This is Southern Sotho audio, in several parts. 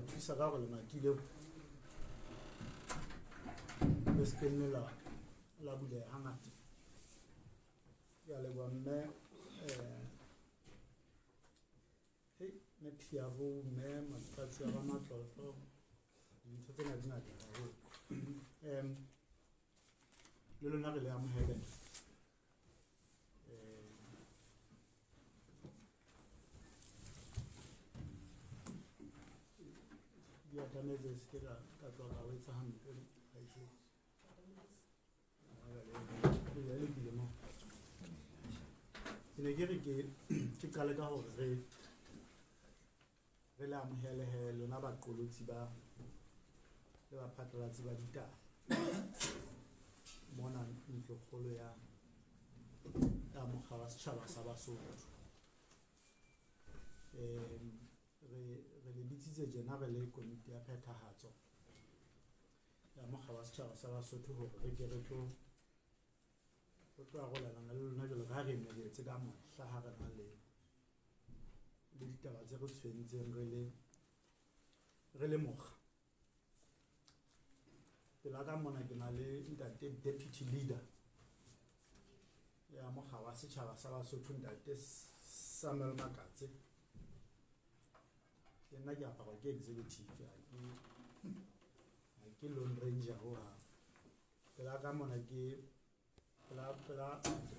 thusa ka hore lemati leo le se ke nne la buleha hangata. Ke a leboha mme hei mme Piavo, mme Motlatsi wa Ramatlotlo, dintho tsena di ngata haholo. Le lona re le amohele. Di atametse se ke ka tloha ka o etsa hampe haeso. Ke ne ke re ke qale ka hore re le amohele he lona baqolotsi ba le baphatlalatsi ba ditaba mona ntlokgolo ya mokga wa setjhaba sa Basotho. Re le bitsitse tjena re le komiti ya phethahatso ya mokga wa setjhaba sa Basotho hore re ke re tlo re tlo arolelana le lona jwalo ka ha re emeletse ka mohla ha re na le ditaba tse re tshwentseng re le mokga. Pela ka mona ke na le ntate deputy leader ya mokga wa setjhaba sa Basotho, ntate Samuel Makatse. Ke nna ke aparwa ke executive, ha ke lone ranger hohang. Pela ka mona ke pela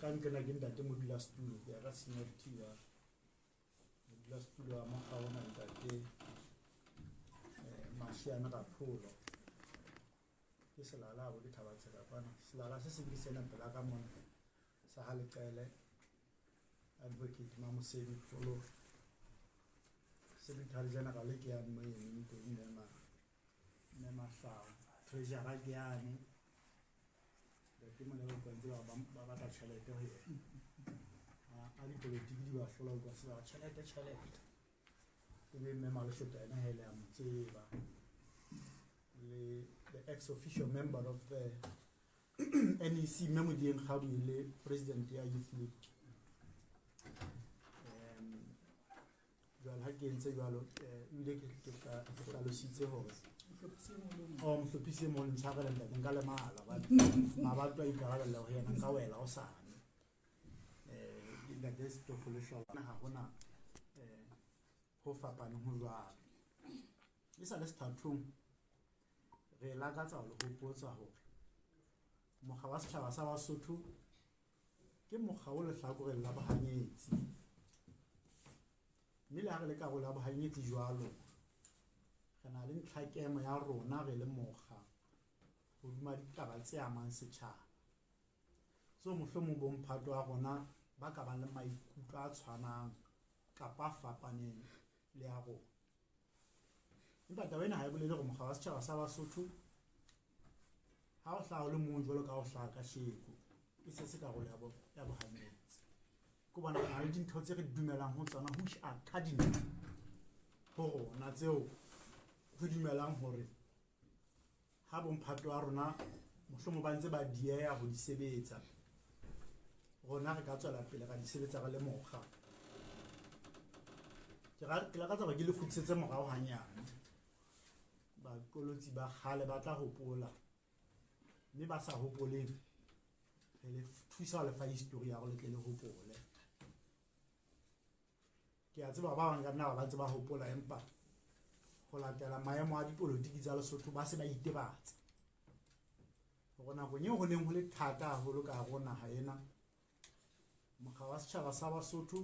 ka nqena ke ntate modulasetulo, ke ya ka seniority ya modulasetulo wa mokga ona ntate Mashiane Rapholo. Ke selala bo ke thaba tshela kwana. Selala se seng ke sena pela ka mona sa ha Leqele, Advocate Mamosebi Pholo. Secretary General ke ya mme emeng teng mme Mahlao. Treasurer ke yane. Ntate mona ba utlwa ntse ba batla tjhelete ho yena. A dipolotiki di ba hlola utlwa se ba tjhelete tjhelete. E be mme Maleshota yena ha ile a mo tseba. Le the ex official member of the NEC mme Modieng Kgabu le president ya Youth League. Jwale ha ke entse jwalo, ebile ke hlalositse hore o mohlophisi e mong ntshwarele ntate nka lemala hobane mabato a ikarabella ho yena nka wela hosane. Ntate Setofo le Hlola ha hona ho fapaneng ho jwalo. E sa le sethathong re lakatsa ho le hopotsa hore mokga wa setjhaba sa Basotho ke mokga o lehlakoreng la bohanyetsi. Mme le ha re le karolo ya bohanyetsi jwalo, re na le ntlhakemo ya rona re le mokga hodima ditaba tse amang setjhaba. Tseo mohlomong bomphato wa rona ba ka bang le maikutlo a tshwanang kapa a fapaneng le a rona. Empa taba ena ha e bolele hore mokga wa setjhaba sa Basotho ha o hlaha o le mong jwalo ka ha o hlaha kasheko, e se se karolo ya bohanyetsi. Ke hobane re na le dintho tse re dumelang ho tsona which are cardinal ho rona, tseo re dumelang hore ha bomphato wa rona mohlomong ba ntse ba dieha ho di sebetsa, rona re ka tswela pele ra di sebetsa re le mokga. Ke lakatsa hore ke le kgutlisetse morao hanyane. Baqolotsi ba kgale ba tla hopola, mme ba sa hopoleng re le thusa ho lefa history ya hore le tle le hopole. Ke a tseba ba bang ka nna ba ntse ba hopola, empa ho latela maemo a dipolotiki tsa Lesotho ba se ba itebatsa hore nakong eo ho neng ho le thata haholo ka hare ho naha ena, mokga wa setjhaba sa Basotho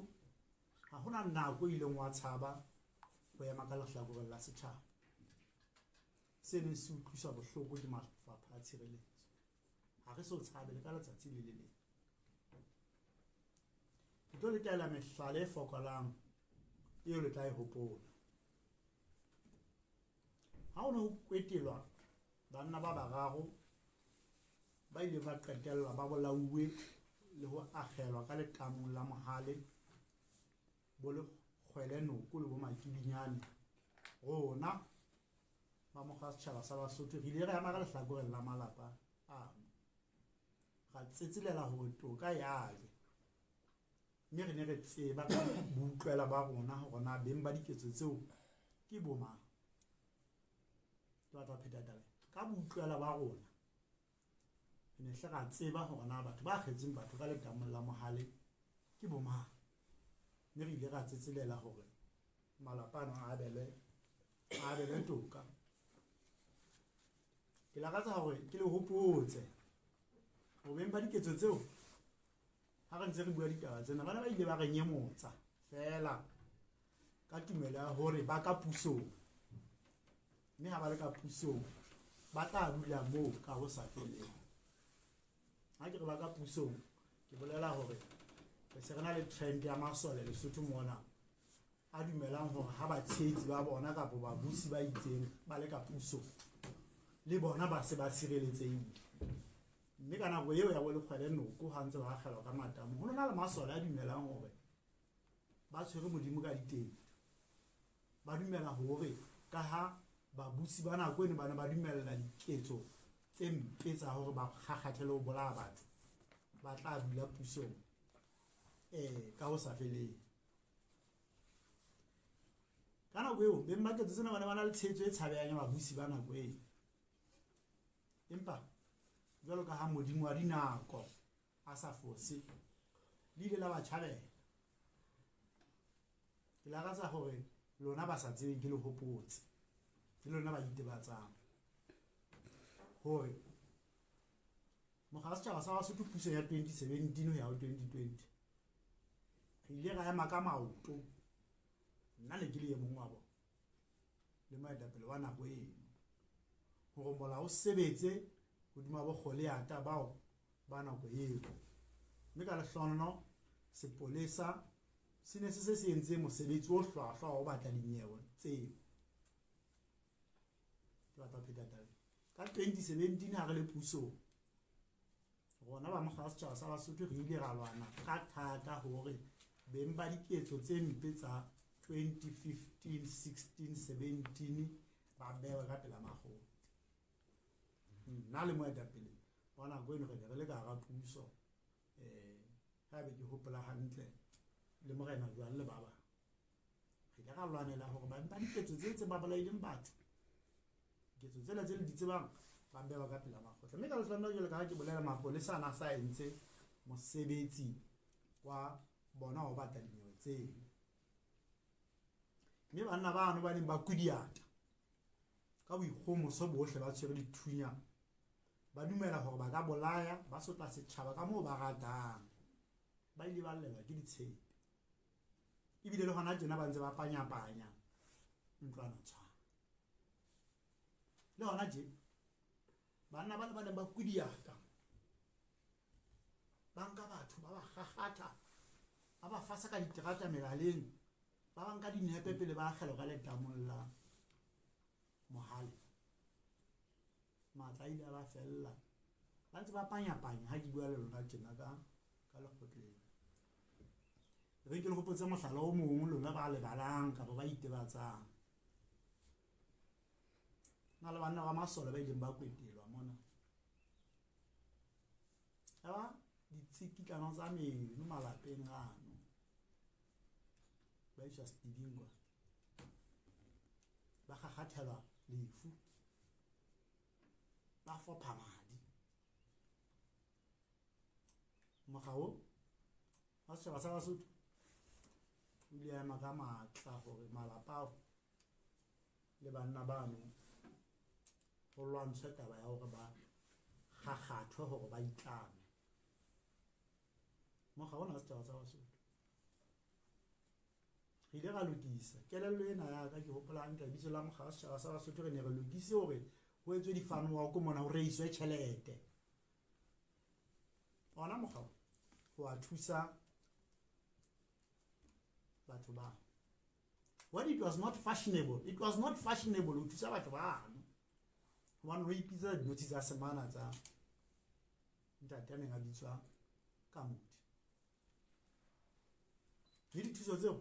ha hona nako e ileng wa tshaba ho ema ka lehlakoreng la setjhaba. Se neng se utlwiswa bohloko ke mafapha a tshireletso. Ha re so tshabe le ka letsatsi le le leng. Ke tlo le taela mehlala e fokolang eo le tla e hopola. Ha ho ne ho kwetelwa banna ba bararo ba ileng ba qetella ba bolauwe le ho akgelwa ka letamong la Mohale, bo Lekgwele Noko le bo Makibinyane, rona ba mokgwa wa setjhaba sa Basotho re ile ra ema ka lehlakoreng la malapa ano, ra tsetselela hore toka ya je, mme re ne re tseba ka boutlwela ba rona hore na beng ba diketso tseo ke bo mang. Ke batla ho pheta taba ka boutlwela ba rona. Re ne hle ra tseba hore na batho ba kgetseng batho ka letamong la Mohale ke bo mang. Mme re ile ra tsetselela hore malapa ano a abelwe a abelwe toka. Ke lakatsa hore ke le hopotse hore beng ba diketso tseo ha re ntse re bua ditaba tsena ba ne ba ile ba re nyemotsa feela ka tumelo ya hore ba ka pusong mme ha ba le ka pusong ba tla dula moo ka ho sa feleng. Ha ke re ba ka pusong ke bolela hore re se re na le trend ya masole Lesotho mona a dumelang hore ha batshehetsi ba bona kapa babusi ba itseng ba le ka pusong le bona ba se ba tshireletsehile. Mme ka nako eo ya bo lekgwele noko ha ntse ba akgelwa ka matamo ho na le masole a dumelang hore ba tshwere Modimo ka ditedu. Ba dumela hore ka ha babusi ba nako eno ba ne ba dumella diketso tse mpe tsa hore ba kgakgathele ho bolaya batho, ba tla dula pusong ka ho sa feleng. Ka nako eo beng ba ketso tsena ba ne ba na le tshehetso e tshabehang ya babusi ba nako eo. Empa jwalo ka ha Modimo wa dinako a sa fose, le ile la ba tjhabela. Ke lakatsa hore lona ba sa tsebeng ke le hopotse, le lona ba itebatsang hore mokga wa setjhaba sa Basotho pusong ya 2017 ho ya ho 2020 re ile ra ema ka maoto, nna ne ke le e mong wa bona le moetapele wa nako eno, hore molao o sebetse hodima bokgoleata bao ba nako eo. Mme ka lehlohonolo sepolesa se ne se se se entse mosebetsi o hlwahlwa wa ho batla dinyewe tseo. Ke batla ho pheta taba. Ka 2017 ha re le pusong, rona ba mokga wa setjhaba sa Basotho re ile ra lwana ka thata hore beng ba diketso tse mpe tsa 2015, 16, 17 ba bewe ka pela makgotla. Nna le moetapele wa nako eno re ne re le ka hara puso, haebe ke hopola hantle, le morena jwang le ba bang. Re ile ra lwanela hore beng ba diketso tse tse ba bolaileng batho, diketso tsena tse le di tsebang, ba bewa ka pela makgotla. Mme ka lehlohonolo jwalo ka ha ke bolela, mapolesa a na sa entse mosebetsi wa bona wa ho batla dinyewe tseo. Mme banna bano ba neng ba kudiata ka boikgomoso bohle ba tshwere dithunya, ba dumela hore ba ka bolaya, ba sotla setjhaba ka moo ba ratang, ba ile ba llelwa ke ditshepe. Ebile le hona tjena ba ntse ba panyapanya ntlwana tshwana. Le hona tje banna ba ne ba neng ba kudiata, ba nka batho ba ba kgakgatha, ba ba fasa ka diterata melaleng, ba ba nka dinepe pele ba akgelwa ka letamong la Mohale. Matla a ile a ba fella, ba ntse ba panyapanya ha ke bua le lona tjena ka ka lekgotleng. Re ke le hopotse mohlala o mong lona ba lebalang kapa ba itebatsang. Na le banna ba masole ba ileng ba kwetelwa mona. Ya ba ditsikitlano tsa meno malapeng ano. Ba iswa setibing kwa. Ba kgakgathelwa lefu. Ba fopha madi. Mokga o wa setjhaba sa Basotho o ile a ema ka matla hore malapa ao le banna bano ho lwantshwe taba ya hore ba kgakgathwe hore ba itlame. Mokga ona wa setjhaba sa Basotho re ile ra lokisa kelello ena ya ka, ke hopola hantle lebitso la mokga wa setjhaba sa Basotho, re ne re lokise hore ho etswe difanowa ko mona ho reiswe tjhelete. Ona mokgwa ho a thusa batho ba. When it was not fashionable, it was not fashionable ho thusa batho bano. Hobane ho ipitsa dinotshi tsa semana tsa ntate a neng a bitswa Kamodi. Le dithuso tseo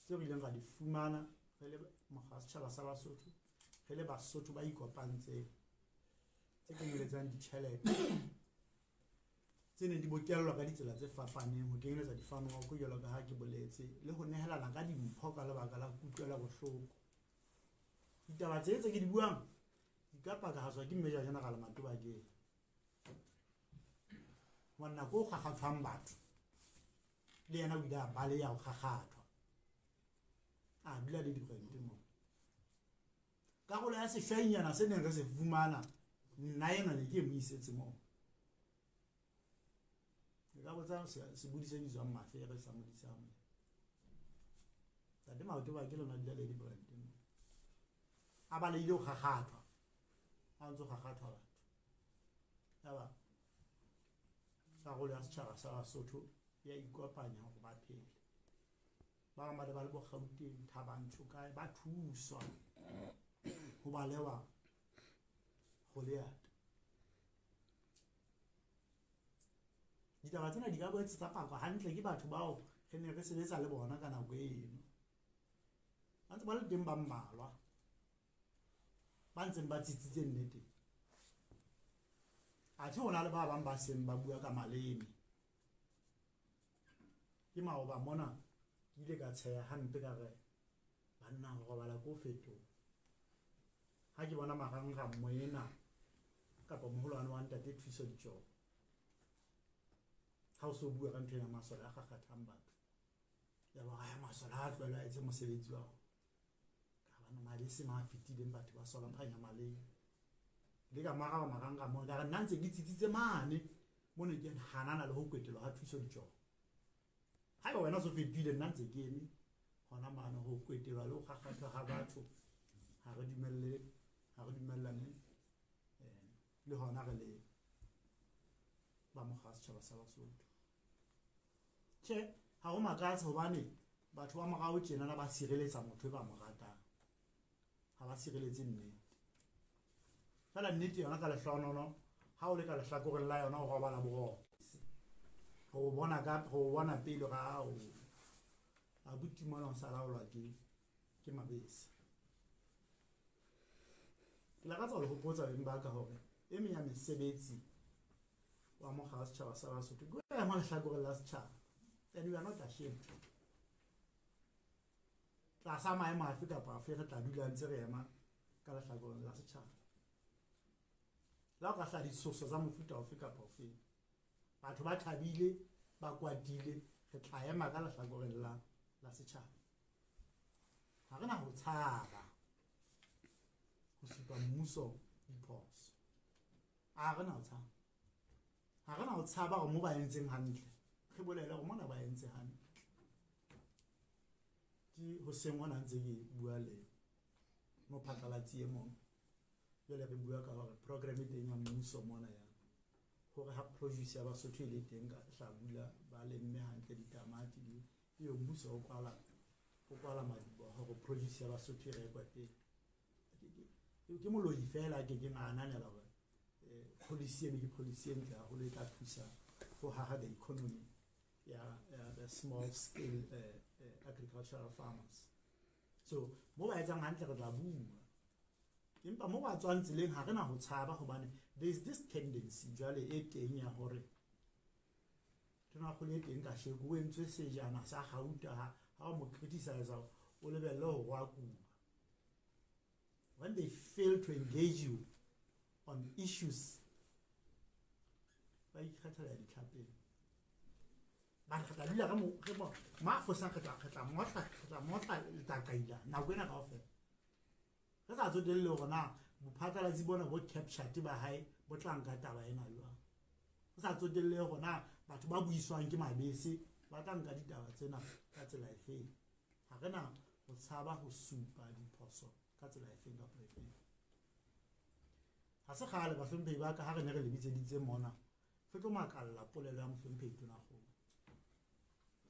tseo re ileng ra di fumana re le mokga wa setjhaba sa Basotho, re le Basotho ba ikopantseng, tse kenyeletsang ditjhelete tse neng di bokellwa ka ditsela tse fapaneng, ho kenyeletsa difanoako jwalo ka ha ke boletse, le ho nehelana ka dimpho ka lebaka la kutlwela bohloko. Ditaba tse tse ke di buang Di ka pakahatswa ke Major General Matobakeng. Hobane nako o kgakgathwang batho, le yena o ile a baleha ho kgakgathwa. A dula le dikwente moo. Karolo ya sehlwainyana se neng re se fumana, nna enwa ne ke e mo isetse moo. Ke ka botsa sebodi se bitswang Mafere sa Modisamo. Ntate Maoto ba ke lona dula le di-brand moo. A balehile ho kgakgathwa. A ntse ho kgakgathwa batho. Yaba karolo ya setjhaba sa Basotho ya ikopanya hore ba phele. Ba bang ba ne ba le bo Gauteng, Thabanchu kae, ba thuswa ho balewa Goliath. Ditaba tsena di ka boetse tsa pakwa hantle ke batho bao re ne re sebetsa le bona ka nako eno. Ba ntse ba le teng ba mmalwa ba ntseng ba tsitsitse nnete. Athe ho na le ba bang ba seng ba bua ka maleme. Ke maoba mona ke ile ka tsheha hampe ka re banna ho robala ko fetoha. Ha ke bona marangrang moena kapa moholwane wa ntate Thuso Ditjobo. Ha o so bua ka ntho ena masole a kgakgathang batho. Ya ba ya masole a tlohela a etse mosebetsi wa ona. Ka bana mabese ma fetileng batho ba sola phanya maleng. Le ka maraba marangrang mona ka re nna ntse ke tsitsitse mane mo ne ke hanana le ho kwetelwa ha Thuso Ditjobo. Haeba wena o so fetohile nna ntse ke eme hona mane ho kwetelwa le ho kgakgathwa ha batho ha re dumelle ha re dumellane le hona re le ba mokga wa setjhaba sa Basotho. Tjhe, ha ho makatse hobane batho ba morao tjenana ba sireletsa motho e ba mo ratang. Ha ba sireletse nnete. Fela nnete yona ka lehlohonono ha o le ka lehlakoreng la yona o robala boroko. Re o bona ka re o bona pele ga o abuti mona o sa laolwa ke ke mabese. Ke lakatsa ho le hopotsa beng ba ka hore e meng ya mesebetsi wa mokga wa setjhaba sa Basotho ke ho ema lehlakoreng la setjhaba. And we are not ashamed. Tlasa maemo afe kapa afe re tla dula ntse re ema ka lehlakoreng la setjhaba. La o ka hlaha ditshoso tsa mofuta ofe kapa ofe. Batho ba thabile, ba kwatile, re tla ema ka lehlakoreng la la setjhaba. Ha re na ho tshaba ho supa mmuso diphoso. Ha re na ho tshaba. Ha re na ho tshaba hore mo ba entseng hantle. Re bolele hore mona ba entse hantle. Ke hoseng hona ntse ke bua le mophatlalatsi e mong. Jwale re bua ka hore program e teng ya mmuso mona ya hore ha produce ya Basotho e le teng ka hlabula ba lemme hantle ditamati di ebe mmuso o kwala madiboho hore produce ya Basotho e rekwe pele. Ke moloi fela a kekeng a ananela hore policy eno ke policy e ntle haholo e tla thusa ho haha the economy ya the small scale agricultural farmers. So mo ba etsang hantle re tla bua. Empa mo ba tswang tseleng ha re na ho tshaba hobane there is this tendency jwale e teng ya hore tonakgolo e teng kasheko o entswe sejana sa gauta ha o mo criticize o lebelle ho roakuwa. When they fail to engage you on issues, ba ikgethela ditlhapeng. Ba re tla dula re mo ma fosang re tla motla letaqaila nako ena kaofela. Re sa tsotelle hore na bophatlalatsi bona bo captured ba hae bo tla nka taba ena jwang. Re sa tsotelle hore na batho ba buiswang ke mabese ba tla nka ditaba tsena ka tsela efeng. Ha re na ho tshaba ho supa diphoso ka tsela efeng kapa efeng. Ha se kgale bahlomphehi ba ka ha re ne re le bitseditse mona re tlo makalla polelo ya mohlomphehi Tonakgolo.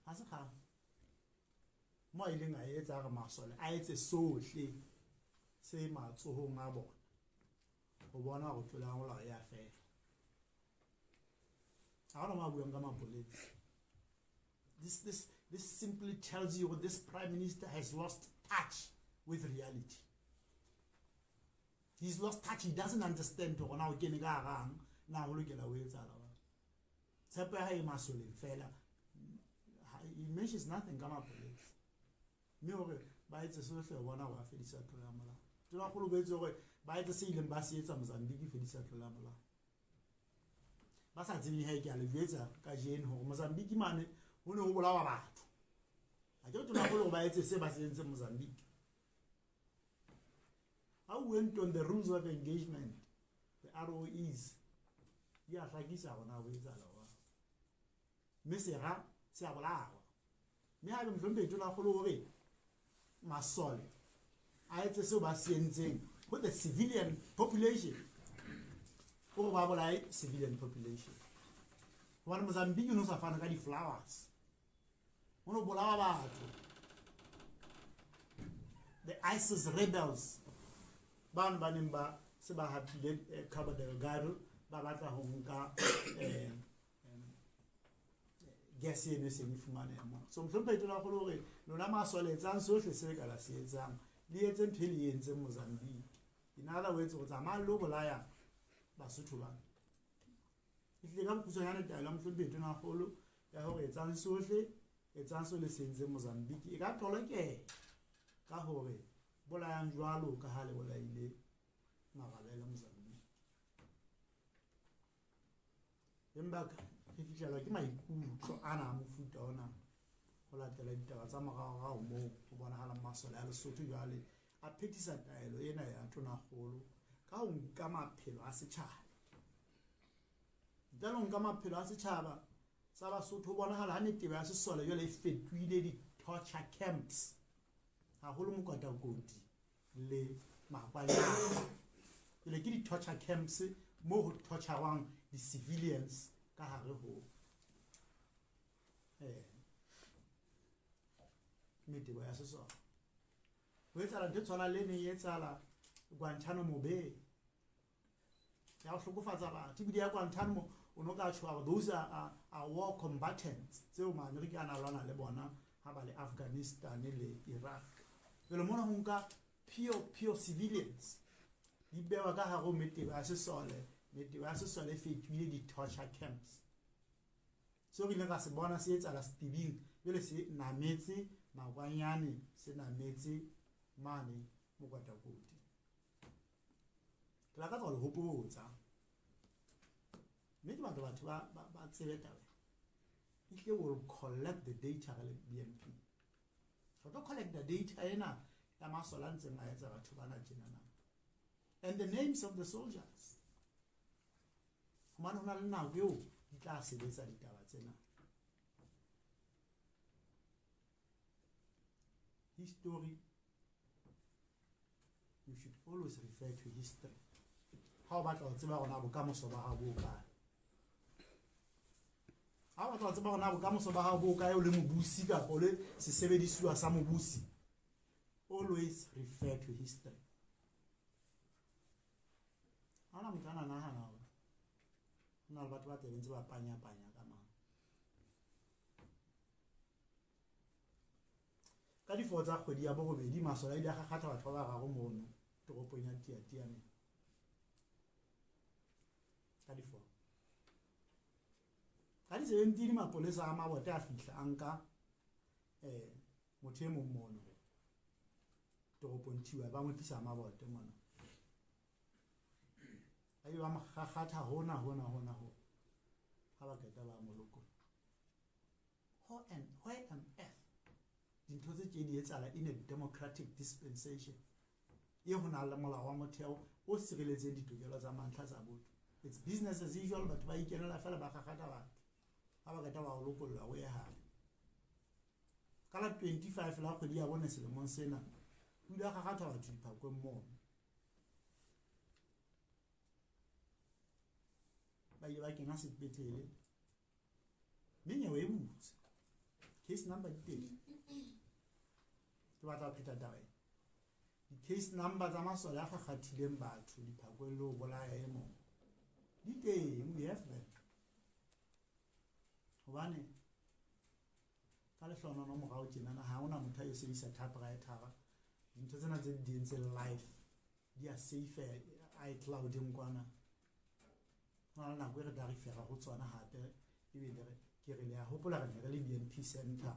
Ha se kgale mo a ileng a etsa re masole a etse sohle se matsohong a bona ho bona hore tlolo ya molao ya fela. Ha hona mo a buang ka mapolesa. This simply tells you this prime minister has lost touch with reality. He's lost touch. He doesn't understand hore na o kene ka harang na ho lokela ho etsahala jwang. Tshepo ya hae e masoleng fela. He mentions nothing ka mapolesa. Mme hore ba etse sohle ho bona hore ba fedisa tlolo ya molao. Tonakgolo o boletse hore Ba etse se ileng ba se etsa Mozambique, fedisa tlolo ya molao. Ba sa tsebeng he, ke a le jwetsa kajeno hore Mozambique mane ho ne ho bolawa batho. Ha ke re tonakgolo hore ba etse se ba se entseng Mozambique. How went on the rules of engagement, the ROEs, di a hlakisa hore na ho etsahala jwang. Mme sera se a bolawa. Mme haebe mohlomphehi tonakgolo hore masole a etse seo ba se entseng ho the civilian population, hore ba bolaye civilian population, hobane Mozambique o ne o sa fana ka di-flowers, ho no bolawa batho. The ISIS rebels bano ba neng ba se ba hapile Cabo Delgado, ba batla ho nka gas eno e seng e fumaneha mona. So mohlomphehi tonakgolo hore lona masole etsang sohle se le ka la se etsang, le etse ntho e le entseng Mozambique. In other words, go tsamaya le bolaya Basotho bana. E tlile ka bokgutshwanyane taelo ya mohlomphehi tonakgolo ya hore etsang sohle, etsang so le se entseng Mozambique. E ka tolokeha ka hore bolayang jwalo ka ha le bolaile marabele Mozambique. Empa re fihlelwa ke maikutlo ana a mofuta ona ho latela ditaba tsa moraorao moo ho bonahalang masole a Lesotho jwale a phethisa taelo ena ya tonakgolo ka ho nka maphelo a setjhaba. Ntle le ho nka maphelo a setjhaba sa Basotho, ho bonahala ha metebo ya sesole jwale e fetohile di-torture camps, haholo Mokotakoti le Makwanyane. Jwale ke di-torture camps moo ho torturwang di-civilians ka hare ho metebo ya sesole. Ho etsahala ntho e tshwanang le e neng e etsahala Guantanamo Bay ya ho hlokofatsa batho. Ebile ya Guantanamo o no ka tjho hore those are war combatants tseo Maamerika a na lwana le bona ha ba le Afghanistan le Iraq. Jwale mona ho nka pure civilians di bewa ka hare ho metebo ya sesole. Metebo ya sesole e fetohile di-torture camps. Seo re ileng ra se bona se etsahala Setibing jwale se nametse Makwanyane, se nametse mane Mokwatakoti. Ke lakatsa ho le hopotsa, mme ke batla batho ba tsebe taba ehlile. Will collect the data re le BNP, re tlo collect the data ena ya masole a ntseng a etsa batho bana tjenana and the names of the soldiers, hobane ho na le nako eo di tla sebetsa ditaba tsena. History, you should always refer to history ha o batla ho tseba hore na bokamoso ba hao bo kae. Ha o batla ho tseba hore na bokamoso ba hao bo kae, o le mobusi kapa o le sesebedisuwa sa mobusi, always refer to history. Ha ona motho a na nahana hore ho na le batho ba tla be ntse ba panya-panya ka mang. Ka di-4 tsa kgwedi ya borobedi, masole a ile a kgakgatha batho ba bararo mono toropong ya Teatianeng ka di-4. Ka di-17 mapolesa a Mabote a fihla a nka motho e mong mono toropong Thiwa, ba mo tlisa Mabote mona, ba ile ba mo kgakgatha hona hona hona ho ha ba qeta ba mo lokolla. And why on earth dintho tse tje di etsahala in a democratic dispensation e ho nang le molao wa motheo o sireletseng ditokelo tsa mantlha tsa botho? It's business as usual. Batho ba ikenela fela, ba kgakgatha batho, ha ba qeta ba o lokolla o ye hae. Ka la 25 la kgwedi ya bone selemong sena, o ile a kgakgatha batho diphakweng mono, ba ile ba kena sepetlele mme nyewe e butse, case number di teng. Ke batla ho pheta taba ena: di-case number tsa masole a kgakgathileng batho diphakweng le ho bolaya e mong di teng, we have them. Hobane ka lehlohonono morao tjenana ha hona motho a yo sebedisa typewriter. Dintho tsena tse di entseng live di a safe iCloudeng kwana. Ho na le nako e re tla refera ho tsona hape. Ebile re ke re le a hopola re ne re le BNP Center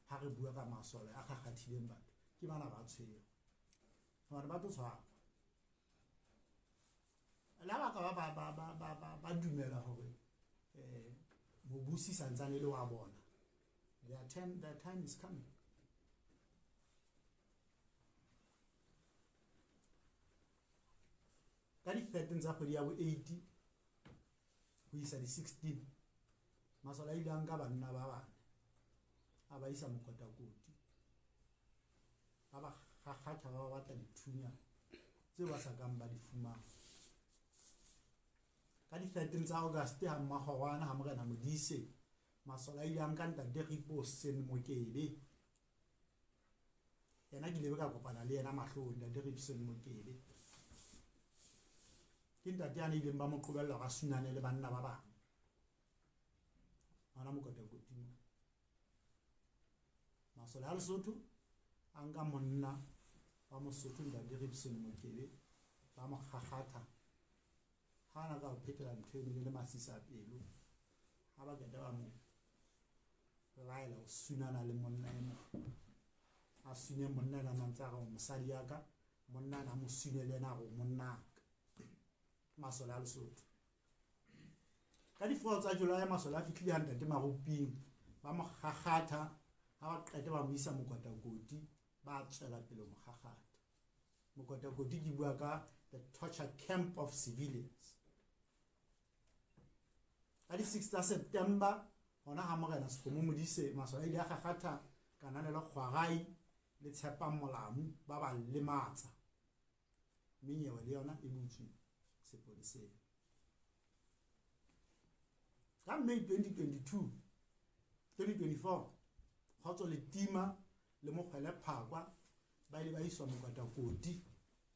ha re bua ka masole a kgakgathileng batho. Ke bana ba tshwerwe hobane ba tlo tshwarwa. Le ha ba ka ba dumela hore mobusi santsane e le wa bona, their time is coming. Ka di-13 tsa kgwedi ya bo 8 ho isa di-16, masole a ile a nka banna ba bane, a ba isa Mokotakoti, ba ba kgakgatha, ba ba batla dithunya tseo ba sa kang ba di fumana. Ka di-13 tsa August ha Mmakgorwana ha Morena Modise, masole a ile a nka ntate Riposen Mokebe. Yena ke ile ka kopana le yena mahlong. Ntate Ripson Mokebe ke ntate yana ileng ba mo qobella hore a sunane le banna ba bang hona Mokotakoti mo. Masole a Lesotho a nka monna wa Mosotho, ntate Ripson Mokebe, ba mo kgakgatha. Ha ana ka ho phetela ntho eno le masisa pelo, ha ba qeta ba mo laela ho sunana le monna e mong, a sune monna ena mantse a re mosadi ya ka, monna ana mo sune le ena a re monna ka. Masole a Lesotho ka di-4 tsa July, masole a fihlile ha ntate Maruping, ba mo kgakgatha. Ha ba qete ba mo isa Mokotakoti, ba tswela pele mo kgakgatha Mokotakoti. Ke bua ka the torture camp of civilians. Ka di-6 tsa September hona ha Morena Sekgomo Modise, masole a ile a kgakgatha Kananelo Kgwarai le Tshepang Molamu, ba ba lematsa, mme nyewe le yona e butswe sepoleseng. Ka May 2022 2024, Kgotso Letima le Mokgwele Phakwa ba ile ba iswa Mokotakoti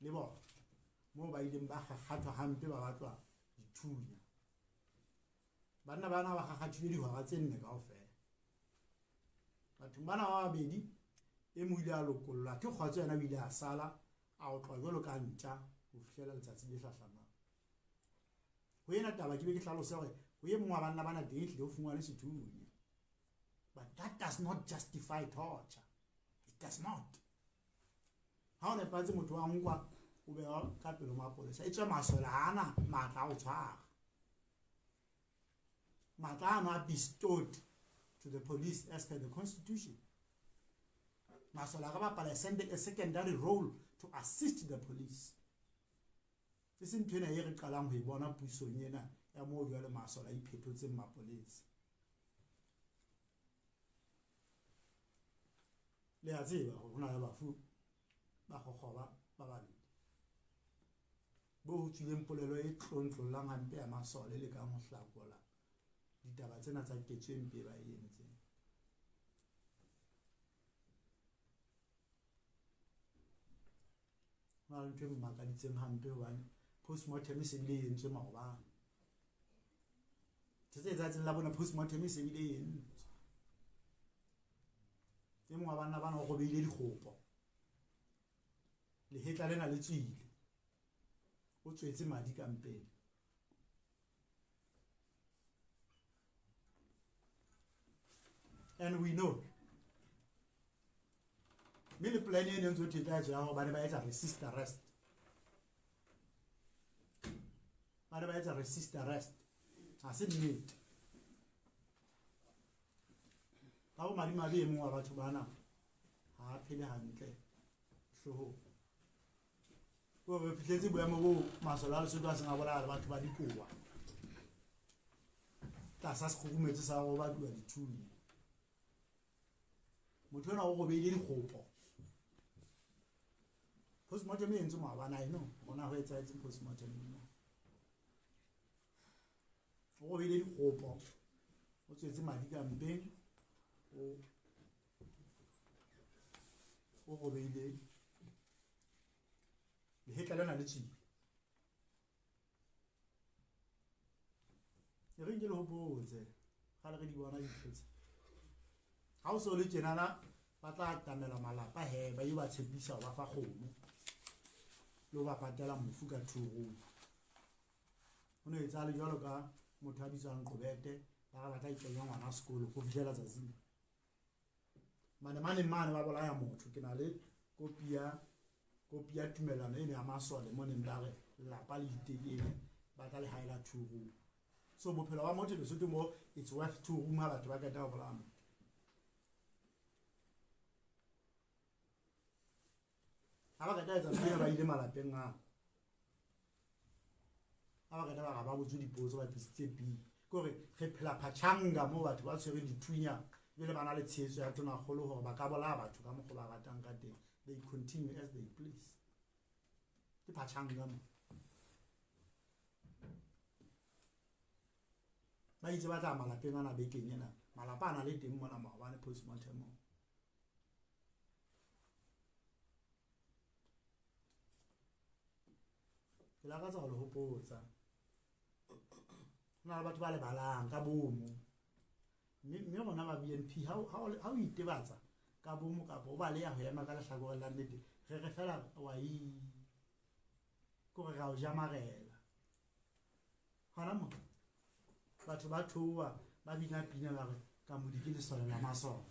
le bona, moo ba ileng ba kgakgathwa hampe, ba batlwa dithunya. Banna bana ba kgakgathile dihora tse 4 kaofela. Bathong bana ba babedi, e mong ile a lokollwa ke Kgotso, yena o ile a sala a otlwa jwalo ka ntja ho fihlela letsatsi le hlahlamang. Ho ena taba ke be ke hlalose hore ho e mong wa banna bana teng ehlile ho fumane sethunya, but that does not justify torture, it does not. Ha o nepahetse motho wa nkwa o bewa ka pelo mapolesa, e tswe masole ha ana matla a ho tshwara. Matla ano a bestowed to the police as per the constitution. Masole a ka bapala a secondary role to assist the police. E se ntho ena e re qalang ho e bona pusong ena ya moo jwale masole a iphetotseng mapolesa. Le a tseba hore ho na le bafu ba kgokgoba ba babedi bo ho tswileng polelo e tlontlollang hampe ya masole le kang ho hlakola ditaba tsena tsa ketso e mpe ba e entseng. Ho na le ntho e mmakaditseng hampe hobane postmortem e se bile e entswe maobane. Ntho tse etsahatseng la bona, postmortem e se bile e entswe. E mong wa banna bana o robehile dikgopo, lehetla lena le tswile, o tswetse madi ka mpeng. And we know mme le plan e ne ntse o thetla ya gore ba ne ba etsa resist arrest, ba ne ba etsa resist arrest, ha se nnete. Ka bo madimabe, e mong wa batho bana ha a phele hantle hloohong, ko re fihletse boemo bo masole a Lesotho a seng a bolaya le batho ba dikowa tlasa sekgurumetse sa go batliwa dithunya. Motho ena o robeile dikgopo. Postmortem e entswe maobane. I know gona ho etsahetseng postmortem mo. O robeile dikgopo, o tswetse madi ka mpeng, o robeile lehetla lena le tswile. E reng ke le hopotse gale re di bona dintho tse. Ha o se o le tjenana, ba tla atamela malapa he ba yo ba tshepisa ho ba fa kgomo le ho ba patela mofu ka two room. Ho no etsahale jwalo ka motho a bitswang Qobete, ba re ba tla ikenya ngwana sekolo ho fihlela tsatsing mane mane mane ba bolaya motho. Ke na le kopi ya tumellano eno ya masole mo neng ba re lelapa le itekele. Ba tla lehae la two room. So bophelo ba motho Lesotho mo it's worth two room ha batho ba qeta ho bolaya motho. Ha ba qeta etsa ntho ba ile malapeng a. Ha ba qeta ba ga ba botse dipotso ba tlisitse bill. Ke hore re phela phatjhanga moo batho ba tshwereng dithunya ebile ba na le tshehetso ya tonakgolo hore ba ka bolaya batho ka mokgwa ba ratang ka teng. They continue as they please. Ke phatjhanga mo. Ba itse ba tla malapeng ana bekeng ena. Malapa a na le teng mona maobane postmortem. Ke lakatsa ho le hopotsa. Ho na le batho ba lebalang ka bomo. Mme rona ba BNP ha o itebatsa ka bomo kapa o baleha ho ema ka lehlakoreng la nnete, re re fela wa i. Ke hore ra o ja marela. Hona mo batho ba theoha ba bina pina ba re Kamodi ke lesole la masole.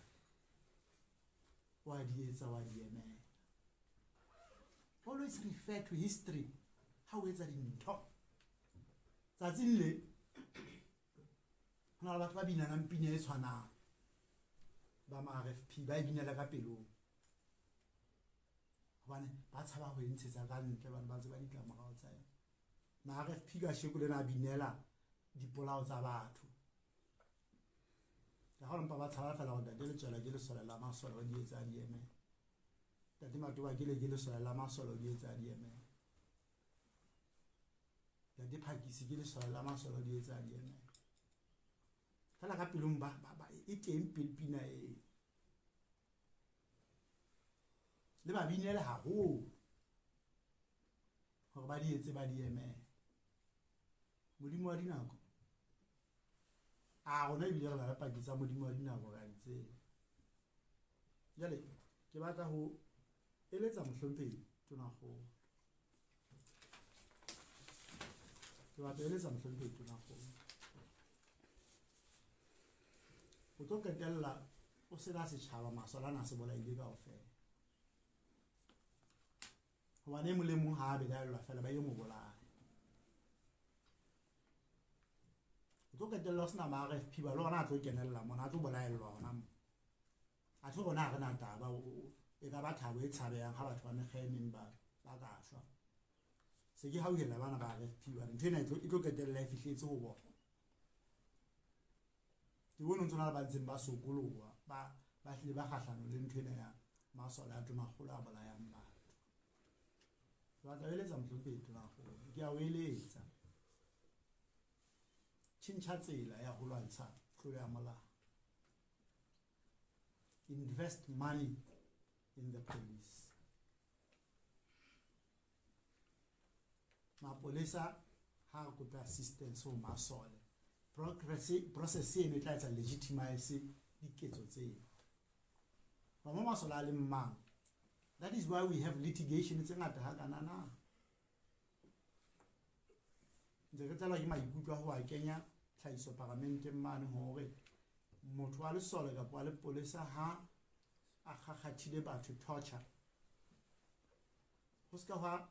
Wa di etsa wa di emela. Always refer to history ha o etsa dintho. Tsatsing le ho na le batho ba binanang pina e tshwanang ba ma RFP ba e binela ka pelong hobane ba tshaba ho e ntshetsa ka ntle bane ba tseba ditlamorao tsa yona. Ma RFP ka sheko lena a binela dipolao tsa batho. Ka ha mpa ba tshaba fela hore ntate Letswela ke lesole la masole o di etsa di emela. Ntate Matoba ke le ke lesole la masole o di etsa di emela. Ntate Phakisi ke lesole la masole o di etsa di emela. Fela ka pelong ba ba e teng pina e. Le ba binele haholo hore ba di etse ba di emele. Modimo wa dinako a rona ebile re na le paki tsa Modimo wa dinako re a di tseba. Jwale ke batla ho eletsa mohlomphehi Tonakgolo. Ke batla ho eletsa mohlomphehi Tonakgolo. O tlo qetella o sena setjhaba masole ana a se bolaile kaofela. Hobane e mong le mong ha a belaellwa fela ba ile mo bolaya. O tlo qetella o sena ma RFP ba le ona a tlo kenella mona a tlo bolaellwa hona mo. Athe rona ha re na taba e ka ba thabo e tshabehang ha batho ba mekga e meng ba ka shwa. Se ke hauhela bana ba RFP bana ntho ena e tlo qetella e fihletse ho bona. Ke bone ntse na le ba ntseng ba sokoloha ba ba hlile ba kgahlano le ntho ena ya masole a tonakgolo a bolayang batho. Ke batla ho eletsa mohlomphehi Tonakgolo, ke a o eletsa. Tjhentjha tsela ya ho lwantsha tlolo ya molao. Invest money in the police. Mapolesa ha a kope assistance ho masole. Process eno e tla etsa legitimize diketso tseo. Ba mo masole a leng mang. That is why we have litigation tse ngata hakana na. Ntse re tlelwa ke maikutlo a ho a kenya tlhahiso paramenteng mane hore motho wa lesole kapa wa lepolesa ha a kgakgathile batho torture ho ska hwa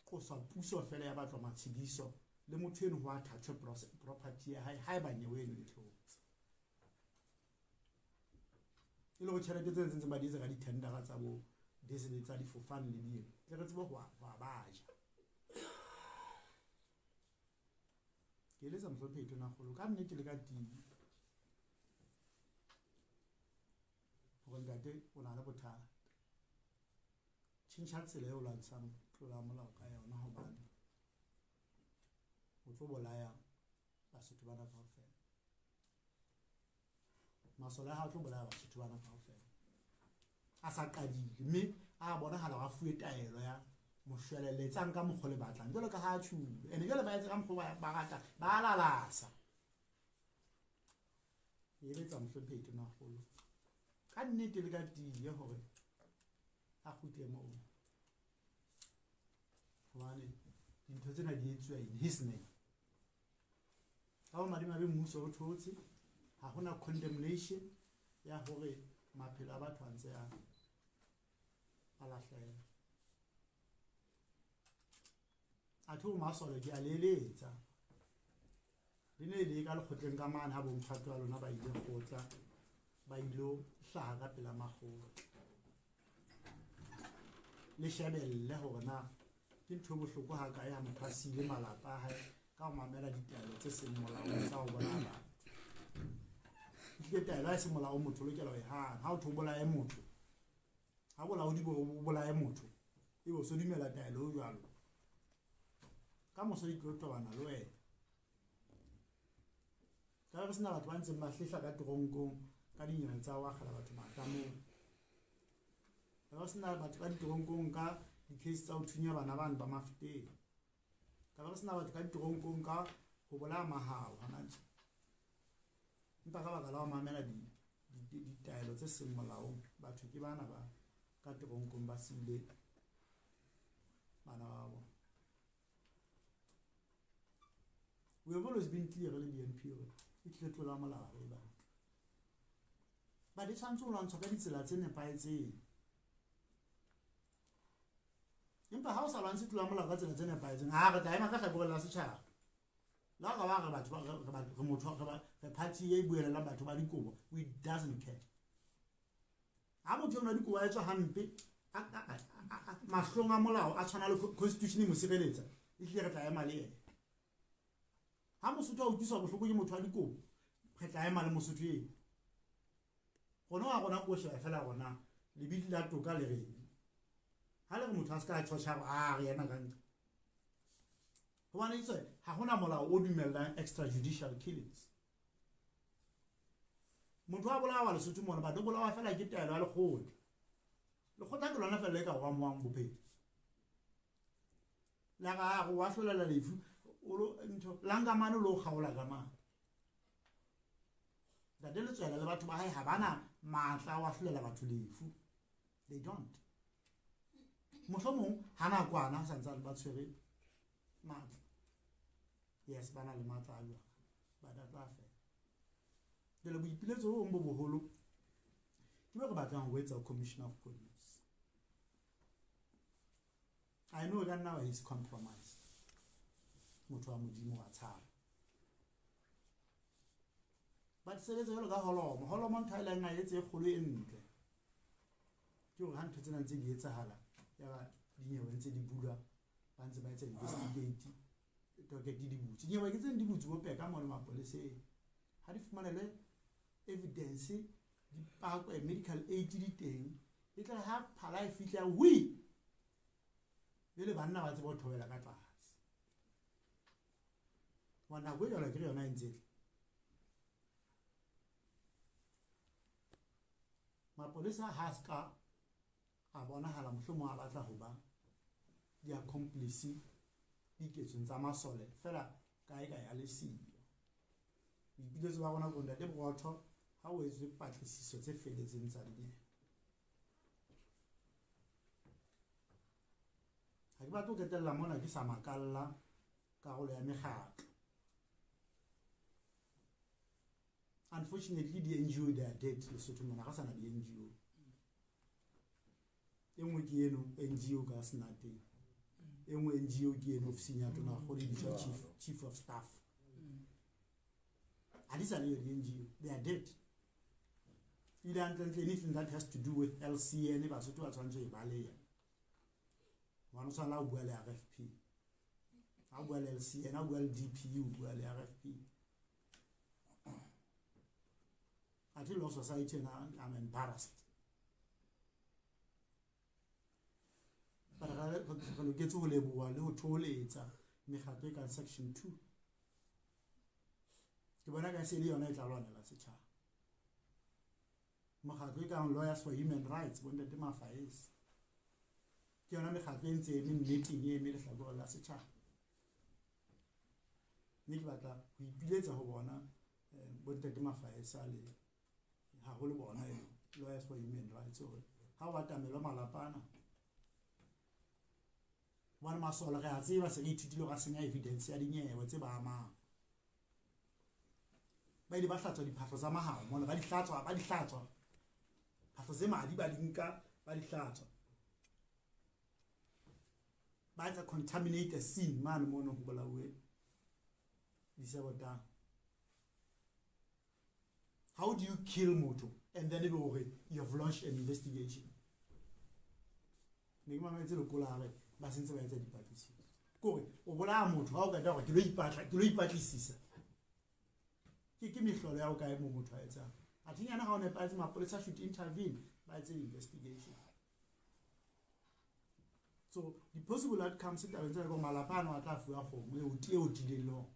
qoswa puso fela ya batlwa matshediso le motho eno ho a thathwe property ya hae haeba nyewe eno e tlotse e le go tšhelete tse ntseng ba di etsa ka di-tendera tsa bo diesel tsa difofane le dieng tle re tsebe go a ba ja. Ke eletsa mohlomphehi Tonakgolo ka nnete le ka tiyo hore ntate o na le bothata. Tjhentjha tsela eo o lwantshang tlolo ya molao ka yona hobane o tlo bolaya Basotho bana kaofela. Masole a hao tlo bolaya Basotho bana kaofela. A sa qadile mme a bonahala a fuwe taelo ya moshwelele etsang ka mokgwa le batlang jwalo ka ha a tjhulo ene jwale ba etse ka mokgwa ba rata ba lalasa. Ke eletsa mohlomphehi Tonakgolo ka nnete le ka tiye hore a kgutle moo hobane dintho tsena di etsuwa in his name. Ka bo madimabe mmuso o thotse ha hona condemnation ya hore maphelo a batho a ntse a lahleha. Athe ho masole ke a le eletsa. Le ne le ka lekgotleng ka mane ha bomphato wa lona ba ile kgotla ba ilo hlaha ka pela makgotla. Le shebelle hore na ke ntho e bohloko ha kae ha motho a siile malapa a hae ka ho mamela ditaelo tse seng molaong tsa ho bolaya batho. Ehlile taelo ha e se molaong motho o lokela ho e hana. Ha o thwe o bolaye motho, ha bolaodi bo o bolaye motho ebe o so dumela taelo e jwalo, ka moso di tlo tobana le wena. Ka re sena batho ba ntseng ba hlehla ka teronkong ka dinyewe tsa ho akgela batho matlamong. Ka re sena batho ka diteronkong ka di-case tsa ho thunya bana bane ba Mafeteng. Ka re sena batho ka diteronkong ka ho bolaya mahao hona tje. Empa ka baka la ho mamela ditaelo tse seng molaong, batho ke bana ba ka teronkong ba siile bana ba bona. We have always been clear le BNP hore e tlile tlola molao re e batla. But e tshwanetse ho lwantshwa ka ditsela tse nepahetseng. Empa ha o sa lwantshe tlola molao ka tsela tse nepahetseng, ha re tla ema ka hlakoreng la setjhaba. Le ha ka ba re batho ba re motho re party e buelelang batho ba dikobo, we doesn't care. Ha motho enwa dikobo a etswa hampe, mahlong a molao a tshwana le constitution e mo sireletsa, ehlile re tla ema le yena. Ha Mosotho a utlwiswa bohloko ke motho wa dikobo, re tla ema le Mosotho eo. Rona wa rona ko sheba fela rona lebidi la toka le reng. Ha le re motho a se ka a tjhotjha a re ema ka nqa. Hobane itse ha hona molao o dumellang extrajudicial killings. Motho a bolawa Lesotho mona, batho bolawa fela ke taelo ya lekgotla. Lekgotla ke lona fela le ka go amoang bophelo. La ga go wa hlolela lefu, ntho la nka mane lo kgaola ka mane. Ntate Letswela le batho ba hae ha bana matla a ho ahlolela batho lefu. They don't. Mohlomong ha nakwana santsane ba tshwere matla. Yes, ba na le matla a jwang. But a tla fela. Jwale boipiletso bo bong bo boholo ke bo re batlang ho etsa Commissioner of Police. I know ka nna he's compromised. Motho wa Modimo wa tshaba. But sebetsa jwalo ka holomo. Holomo ntho a ileng a etse e kgolo e ntle. Ke hore ha ntho tsena ntse di etsahala, ya ba dinyewe ntse di bulwa, ba ntse ba etsa investigate, docket di butse. Dinyewe ke tse di butse bo peka mono mapoleseng. Ha di fumanelwe evidence, di pakwe, medical aid di teng. E tla ha phala e fihla wi. Jwale banna ba tseba ho thobela ka tlase. Wa nako e jwalo ke re yona e ntse e tla. Mapolesa ha a ska a bonahala mohlomong a batla ho ba di-accomplice diketsong tsa masole fela kae kae a le siyo. Boipiletso ba rona ko Ntate Borotho ha o etswe patlisiso tse felletseng tsa dinyewe. Ha ke batle ho qetella mona ke sa makalla karolo ya mekgatlo. Unfortunately di-NGO they are dead Lesotho mona, ga sana di-NGO. E nngwe ke eno NGO ka Senateng, e nngwe NGO ke eno ofising ya Tonakgolo e bitswa chief of staff. Ha di sa le yo di-NGO, they are dead. Ebile hantlentle anything that has to do with LCN Basotho ba tshwanetse ho e baleha. Hobane o tshwanela ho bua le RFP. Ha o bua le LCN, ha o bua le DPU, o bua le RFP. Athe Law Society ena, I'm embarrassed. But re loketse ho leboha le ho thoholetsa mekgatlo e kang Section 2. Ke bona ka se le yona e tla lwanela setjhaba. Mokgatlo e kang Lawyers for Human Rights, bontate Mafaesi. Ke yona mekgatlo e ntse e eme nneteng, e eme lehlakoreng la setjhaba. Mme ke batla ho ipiletsa ho bona bontate Mafaesa le haholo bona e Lawyers for Human Rights hore ha o atamelwa malapa ana, hobane masole re a tseba se re ithutile hore a senya evidence ya dinyewe tse ba amang. Ba ile ba hlatswa diphahlo tsa mahao mona, ba di hlatswa, ba di hlatswa. Phahlo tse madi ba di nka, ba di hlatswa. Ba etsa contaminate scene mane mono ho bolauwe Disabotang. How do you kill motho and then ebe hore you have launched an investigation? Ne ke mametse lekola re ba sentse ba etsa dipatlisiso. Kore o bolaya motho ha o qeta hore ke lo ipatla, ke lo ipatlisisa. Ke mehlolo ya o kae mo motho a etsang. Athinyana ha o nepahetse mapolesa should intervene ba etse investigation. So the possible outcomes tabeng tsena ke hore malapa ano a tla fuwa kgomo e otileng le hona.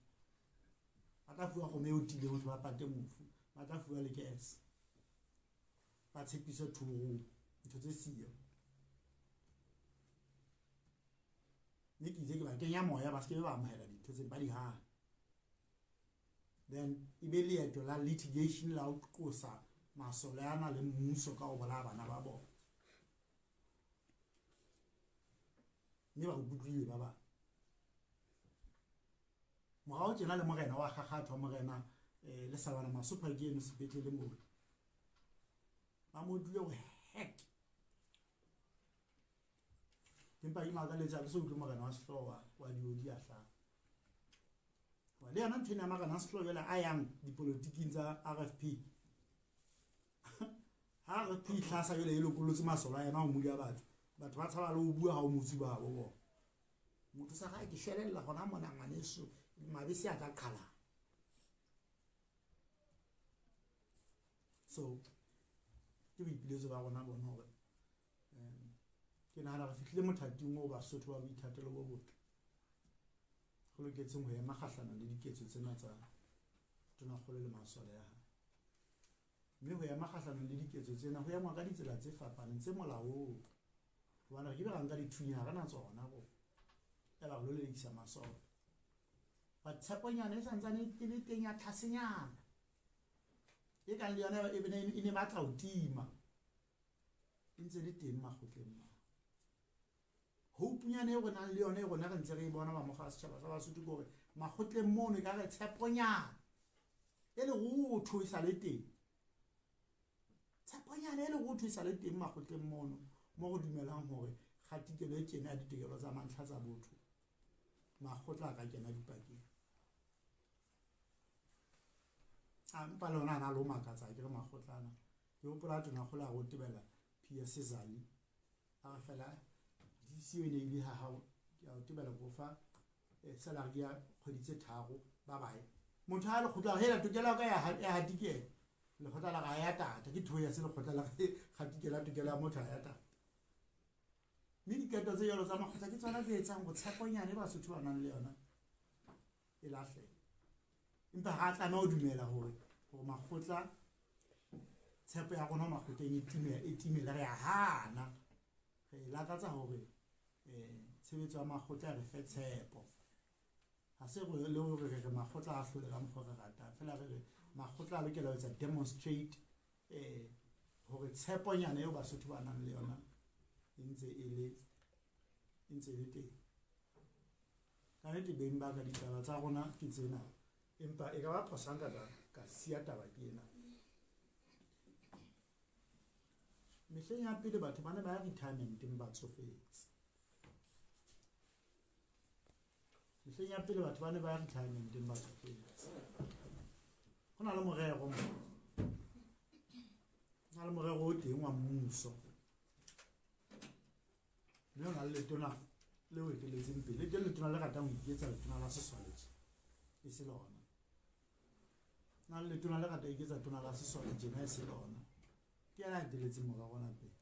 Ba tla fuwa kgomo e otileng hore ba pate mofu. Ba tla fuwa le kese. Ba tshepiswe thorong, ntho tse siyo. Mme ke itse ke ba kenya moya ba se ke ba amohela dintho tse ba di hana. Then e be leeto la litigation la ho qosa masole ana le mmuso ka ho bolaya bana ba bona. Mme ba kutlwile ba bang. Morao tjena le morena wa kgakgathwa morena le Sabana Masopha ke eno sepetlele moo. Ba mo tlile ho hack. Empa ke makaletse ha ke so utlwe morena wa sehlooho wa diodi a hlaha. Le yona ntho ena ya marena a sehlooho jwale a yang dipolotiking tsa RFP. Ha RFP e hlasa jwale e lokollotse masole a yona ho modi a batho. Batho ba tshaba le ho bua ha o motsu ba bo bona. Motho sa gae ke shwelella hona mona ngwaneso mabese a tla qhalana. So ke boipiletso ba rona bona hore ke nahana re fihlile mothating oo Basotho ba boithatelo bo botle re loketseng ho ema kgahlanong le diketso tsena tsa Tonakgolo le masole ya hae. Mme ho ema kgahlanong le diketso tsena ho engwa ka ditsela tse fapaneng tse molaong. Hobane re ke be ra nka dithunya ha re na tsona rona. Eba re lo lelekisa masole. But tsheponyana e santsane e le teng ya tlhasenyana. E kang le yona e ne batla ho tima. E ntse le teng makgotleng ma. Hope-nyana e re nang le yona e rona re ntse re e bona ba mokga wa setjhaba sa Basotho ke hore makgotleng mono e ka re tsheponyana e lerotho e sa le teng. Tsheponyana e lerotho e sa le teng makgotleng mono mo re dumelang hore kgatikelo e tjena ya ditokelo tsa mantlha tsa botho makgotla a ka kena dipakeng. A mpa le ona a na le ho makatsa ke re makgotla ana. Ke hopola Tonakgolo a re o tebela PS Zali a re fela DCO e ne ile ha hao ke a o tebela ko fa salary ya kgwedi tse tharo ba bae. Motho ha lekgotla la hela tokelo ya ka ya hatikela. Lekgotla la ga ya tata ke thoya se lekgotla la hatikela tokelo ya motho ya tata. Mme diketo tse jwalo tsa makgotla ke tsona tse etsang go tsheponyane Basotho ba nang le yona e lahlehe. Empa ha tlameha ho dumela hore makgotla tshepo ya rona makgotleng e timela e timela re a hana. Re lakatsa hore tshebetso ya makgotla re fe tshepo. Ha se re le hore re re makgotla a hlole ka mokgwa re ratang fela re re makgotla a lokela ho etsa demonstrate hore tsheponyana eo Basotho ba nang le yona e ntse e le teng. Ka nnete beng ba ka ditaba tsa rona ke tsena empa e ka ba phoso ha nka ka siya taba ke ena. Mehleng ya pele batho ba ne ba ya retirementeng ba tsofetse. Mehleng ya pele batho ba ne ba ya retirementeng ba tsofetse. Ho na le morero mo. Ho na le morero o teng wa mmuso. Mme ho na le letona le o eteletseng pele. Le teng letona le ratang ho iketsa letona la sesole tje. E se lona. Ho na le letona le ratang ho iketsa letona la sesole tjena e se lona. Ke yena a eteletseng morero ona pele.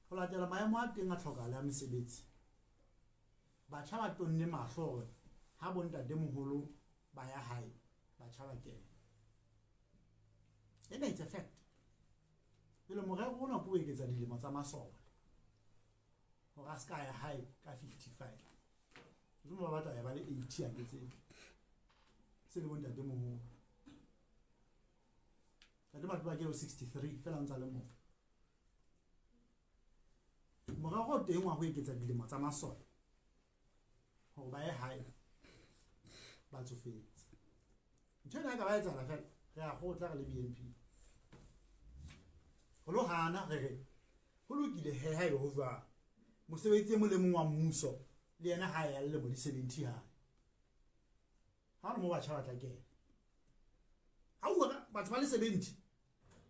Ho latela maemo a teng a tlhokahalo ya mesebetsi, batjha ba tonne mahlo hore ha bontatemoholo ba ya hae, batjha ba kena. Ena it's a fact. Pele morero ona ke ho eketsa dilemo tsa masole hore a se ka ya hae ka 55. Mohlomong ba batla ya ba le 80 a ke tsebe. Se le bontatemoholo. Ntate Matuba ke 63 fela o ntsa le motho. Morero o teng wa ho eketsa dilemo tsa masole hore ba ye hae ba tsofetse. Ntho ena e ka ba etsahala fela re a kgotla re le BNP. Ho lo hana re re ho lokile he haebe ho jwalo. Mosebetsi e mong le mong wa mmuso le yena ha ya le lemo di 70 hae. Ha re mo batjha ba tla kena. Ha o batho ba le 70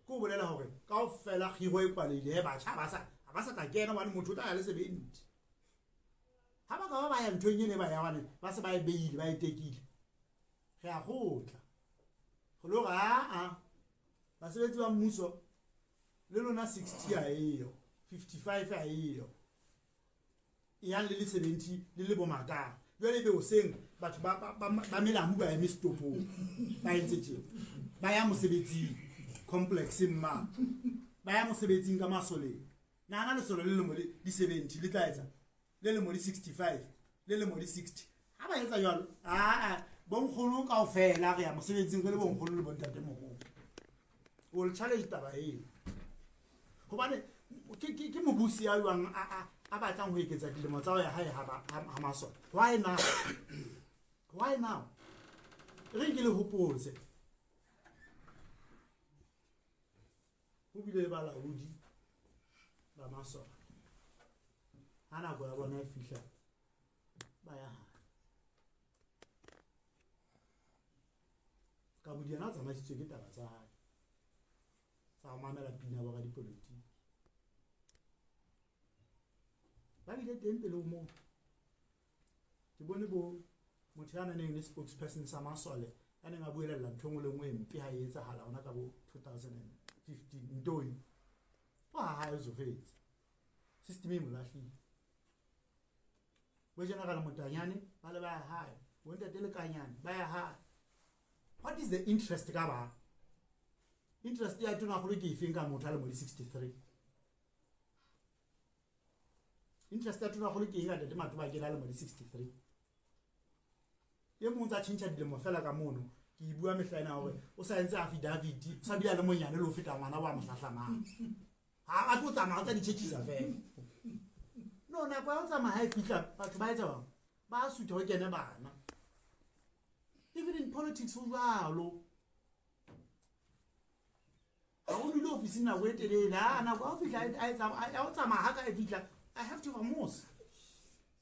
ke o bolela hore kaofela kgiro e kwalehile he batjha ba sa ha ba sa tla kena hobane motho o tla ya le 70. Ha ba ka ba ba ya nthong ene ba ya hobane ba se ba e beile ba e tekile. Re a kgotla. Re lo re aa basebetsi ba mmuso le lona 60 a eyo 55 a eyo e yang le le 70 le le bomakang jwale ebe hoseng batho ba melamu ba eme setopong ba entse tje ba ya mosebetsing complexeng ma ba ya mosebetsing ka masoleng nahana lesole le lemo di 70 le tla etsa le lemo di 65 le lemo di 60 ha ba etsa jwalo aa bonkgono kaofela re ya mosebetsing re le bonkgono le bontatemoholo o le challenge taba eo hobane ke mobusi ya jwang a batlang ho eketsa dilemo tsa ho ya hae ha masole. Why now? Why now? Re ke le hopotse ho bile le balaodi ba masole ha nako ya bona e fihla ba ya hae. Kabodi yena o tsamaisitswe ke taba tsa hae tsa ho mamela pina ya boradipolotiki. Ba bile teng pele ho moo. Ke bone bo motho ya nang le spokesperson sa masole ya neng a buelella ntho e nngwe le nngwe e mpe ha e etsahala hona ka bo 2015 ntoi wa ha hae o tsofetse system e mo lahlile. Bo General Motanyane ba le ba ya hae, bo Ntate Lekanyane ba ya hae. What is the interest ka ba? Interest ya tonakgolo ke efeng ka motho a le mo di 63? Interest ya tonakgolo ke eng ka Ntate Matobakele a le mo di 63? E mong tsa tjhentjha dilemo fela ka mono. Ke e bua mehla ena hore o sa entse affidavit, o sa bile a le monyane le ho feta ngwana wa mo hlahlamang. Ha a tlo tsamaya o tsa di tjhetjhisa fela. No, nako ya ho tsamaya ha e fihla batho ba etsa bang ba sutha ho kene bana. Even in politics ho jwalo. Ha o dule ofising nako e telele, ha nako ya ho fihla ya ho tsamaya ha ka e fihla, I have to vamos.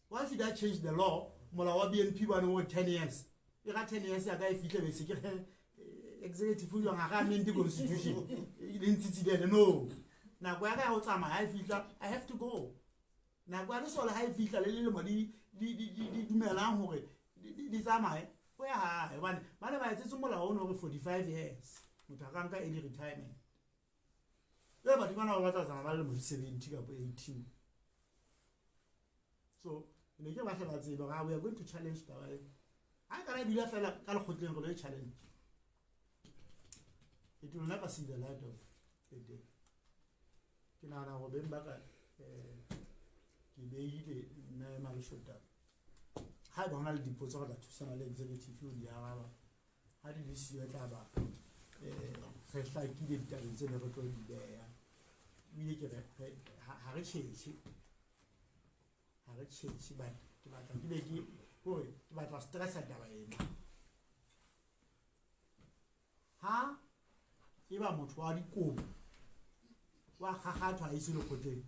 Why should I change the law? Molao wa BNP bane o 10 years. E ga 10 years ya ka e fihle be se ke re executive jwang ha re amend constitution. Le ntshitshilene no. Nako ya ka ya ho tsamaya ha e fihla, I have to go. Nako ya lesole ha e fihla le lelemo di dumelang hore di tsamaye o ya hae hobane ba ne ba etsetse molao ono hore 45 years motho a ka nka early retirement. Jwale batho bana ba batla tsamaya ba lemo di 70 kapa 18. So ne ke batla ba tsebe hore we are going to challenge taba e. Ha e kana dula fela ka lekgotleng re lo e challenge. It will never see the light of the day. Ke nahana hore beng ba ka ke beile nna Maleshota. Ha eba hona le dipotso re tla thusana le executive ho di araba. Ha di le siyo e tla ba re hlakile ditabeng tse ne re tlo di beha. Ebile ke re ha re tjhetjhe. Ha re tjhetjhe but ke batla ke be ke hore ke batla stressa taba ena. Ha eba motho wa dikobo wa kgakgathwa a iswe lekgotleng,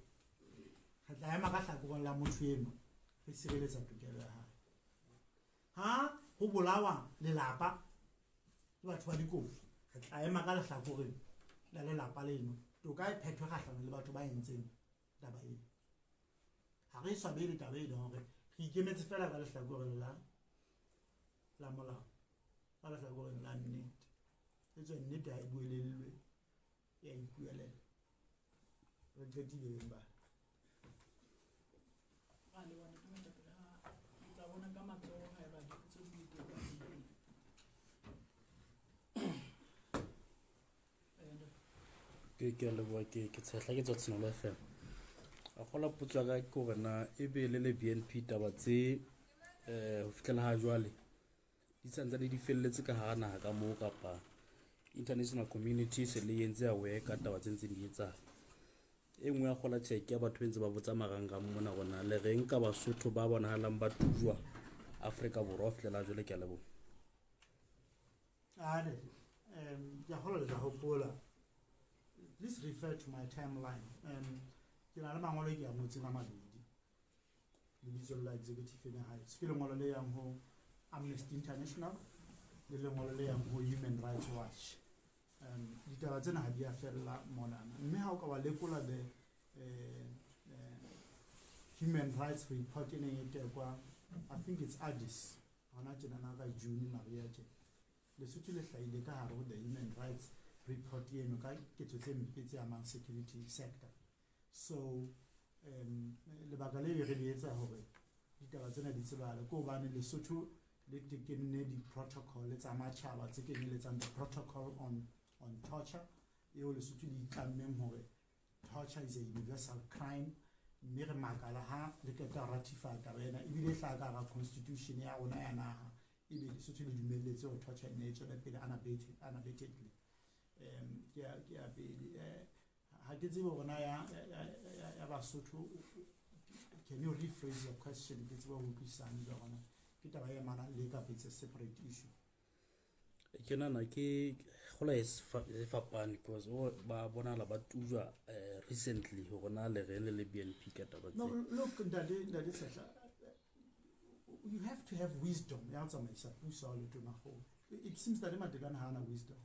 re tla ema ka hlakoreng la motho eno re sireletsa tokelo ya hae. Ha ho bolawa lelapa ke batho ba dikobo, re tla ema ka lehlakoreng la lelapa leno, toka e phethwe kgahlano le batho ba entseng taba eo. Ha re swabele taba eno hore re ikemetse fela ka lehlakoreng la molao, ka lehlakoreng la nnete. Etswe nnete ha e buelellwe, ya ipuelela. Re qetile beng ba. A le bona ke moetapele ha ke tla bona ka matsoho ha eba dipotso di le teng ka teng. Ke a leboha ke tshehla ke tswa Tshenolo FM. A kgola potso ya ka ke hore na ebe le le BNP taba tse ho fihlela ha jwale di santsane di felletse ka hara naha ka moo kapa international community se le entse aware ka taba tse ntseng di etsahala. E nngwe ya kgola tjheke ya batho ba ntse ba botsa marangrang mona rona le reng ka Basotho ba bonahalang ba tujwa Afrika Borwa ho fihlela jwale. Ke a leboha. Ade, ke a kgolwa le tla hopola. Please refer to my timeline. Ke na le mangolo ke a ngotseng a mabedi. Lebitsong la executive ena haeso ke lengolo le yang ho Amnesty International le lengolo le yang ho Human Rights Watch. Ditaba tsena ha di a fella monana, mme ha o ka wa lekola the Human Rights Report e neng e tekwa, I think it's Addis hona tjenana ka June maria tje, Lesotho le hlahile ka hare ho the Human Rights Report eno ka ketso tse mpe tse amang security sector. So lebaka le be re le etsa hore ditaba tsena di tsebale ke hobane Lesotho le tekenne di-protocol tsa matjhaba tse kenyeletsang the Protocol on Torture, eo Lesotho le itlammeng hore torture is a universal crime. Mme re makala ha le qeta ho ratify taba ena, ebile e hlaha ka hara constitution ya rona ya naha, ebe Lesotho le dumelletse hore torture e ne e tswele pele unabatedly. Ke ya pele. Ha ke tsebe hore na ya Basotho, can you rephrase your question ke tsebe ho utlwisisa hantle hore na ke taba e amanang le kapa it's a separate issue? Ke nahana ke gola e e fapane because o ba bonahala ba tujwa recently hore na le reng le le BNP ka taba No. tse. Look, ntate Sehla, you have to have wisdom ya ho tsamaisa puso ha o le tonakgolo. It seems that Matekane ha ana wisdom,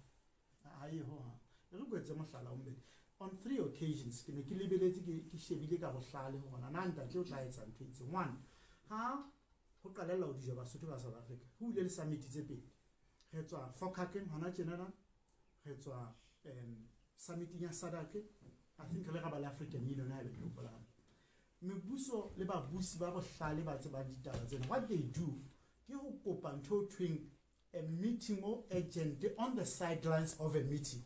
ha e hohang. E re ko etse mohlala o mmedi. On three occasions ke ne ke lebeletse, ke shebile ka bohlale hore na ntate o tla etsa ntho e itseng. One, ha ho qalella ho dijwa Basotho ba South Africa, ho ile le summit tse pedi. Re tswa Fokakeng hona tjenana, re tswa summiting ya SADC, I think re le ra ba le African Union ha ebe ke hopola hantle. Mebuso le babusi ba bohlale ba tsebang ditaba tsena, what they do ke ho kopa ntho ho thweng a meeting o urgent on the sidelines of a meeting.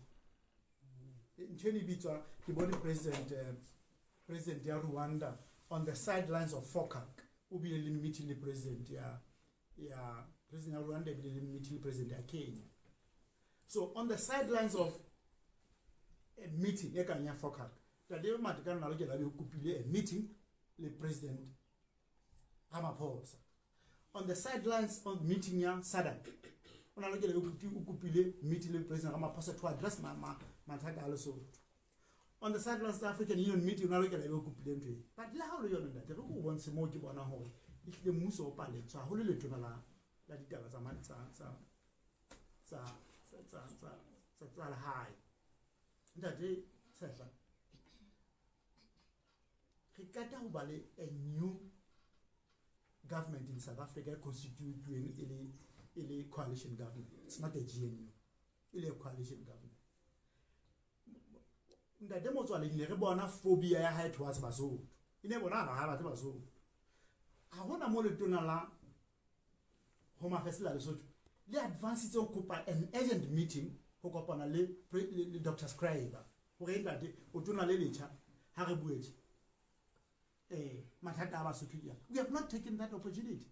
Ntho eno e bitswa, ke bone president ya Rwanda on the sidelines of FOCAC o bile le meeting le president ya president ya Rwanda, ebile le meeting le president ya Kenya. So on the sidelines of a meeting e kang ya FOCAC, tate Matekane na lokela be o kopile a meeting le President Ramaphosa. On the sidelines of meeting ya SADC, o na lokela be o kopile meeting le President Ramaphosa to address mathata a Lesotho. On the sidelines of the African Union meeting, o na lokela be o kopile ntho e. But le ha o le yone, ntate, re ko o bontshe moo ke bona hore ehlile mmuso o paletswe haholo, letona la ditaba tsa ma- tsa tsa tsa tsa tsa tsa tsa tsa lehae. Ntate Tshehla, re qeta ho ba le a new government in South Africa e constitutueng e le coalition government. It's not a GNU, e le a coalition government. Ntate Motswaledi, ne re bona phobia ya hae towards Basotho, e ne bonahala ha batle Basotho. Ha hona mo letona la Home Affairs la Lesotho le advancitse ho kopa an urgent meeting ho kopana le Dr Schreiber hore ntate o tona le letjha, ha re buetse mathata a Basotho ke. We have not taken that opportunity.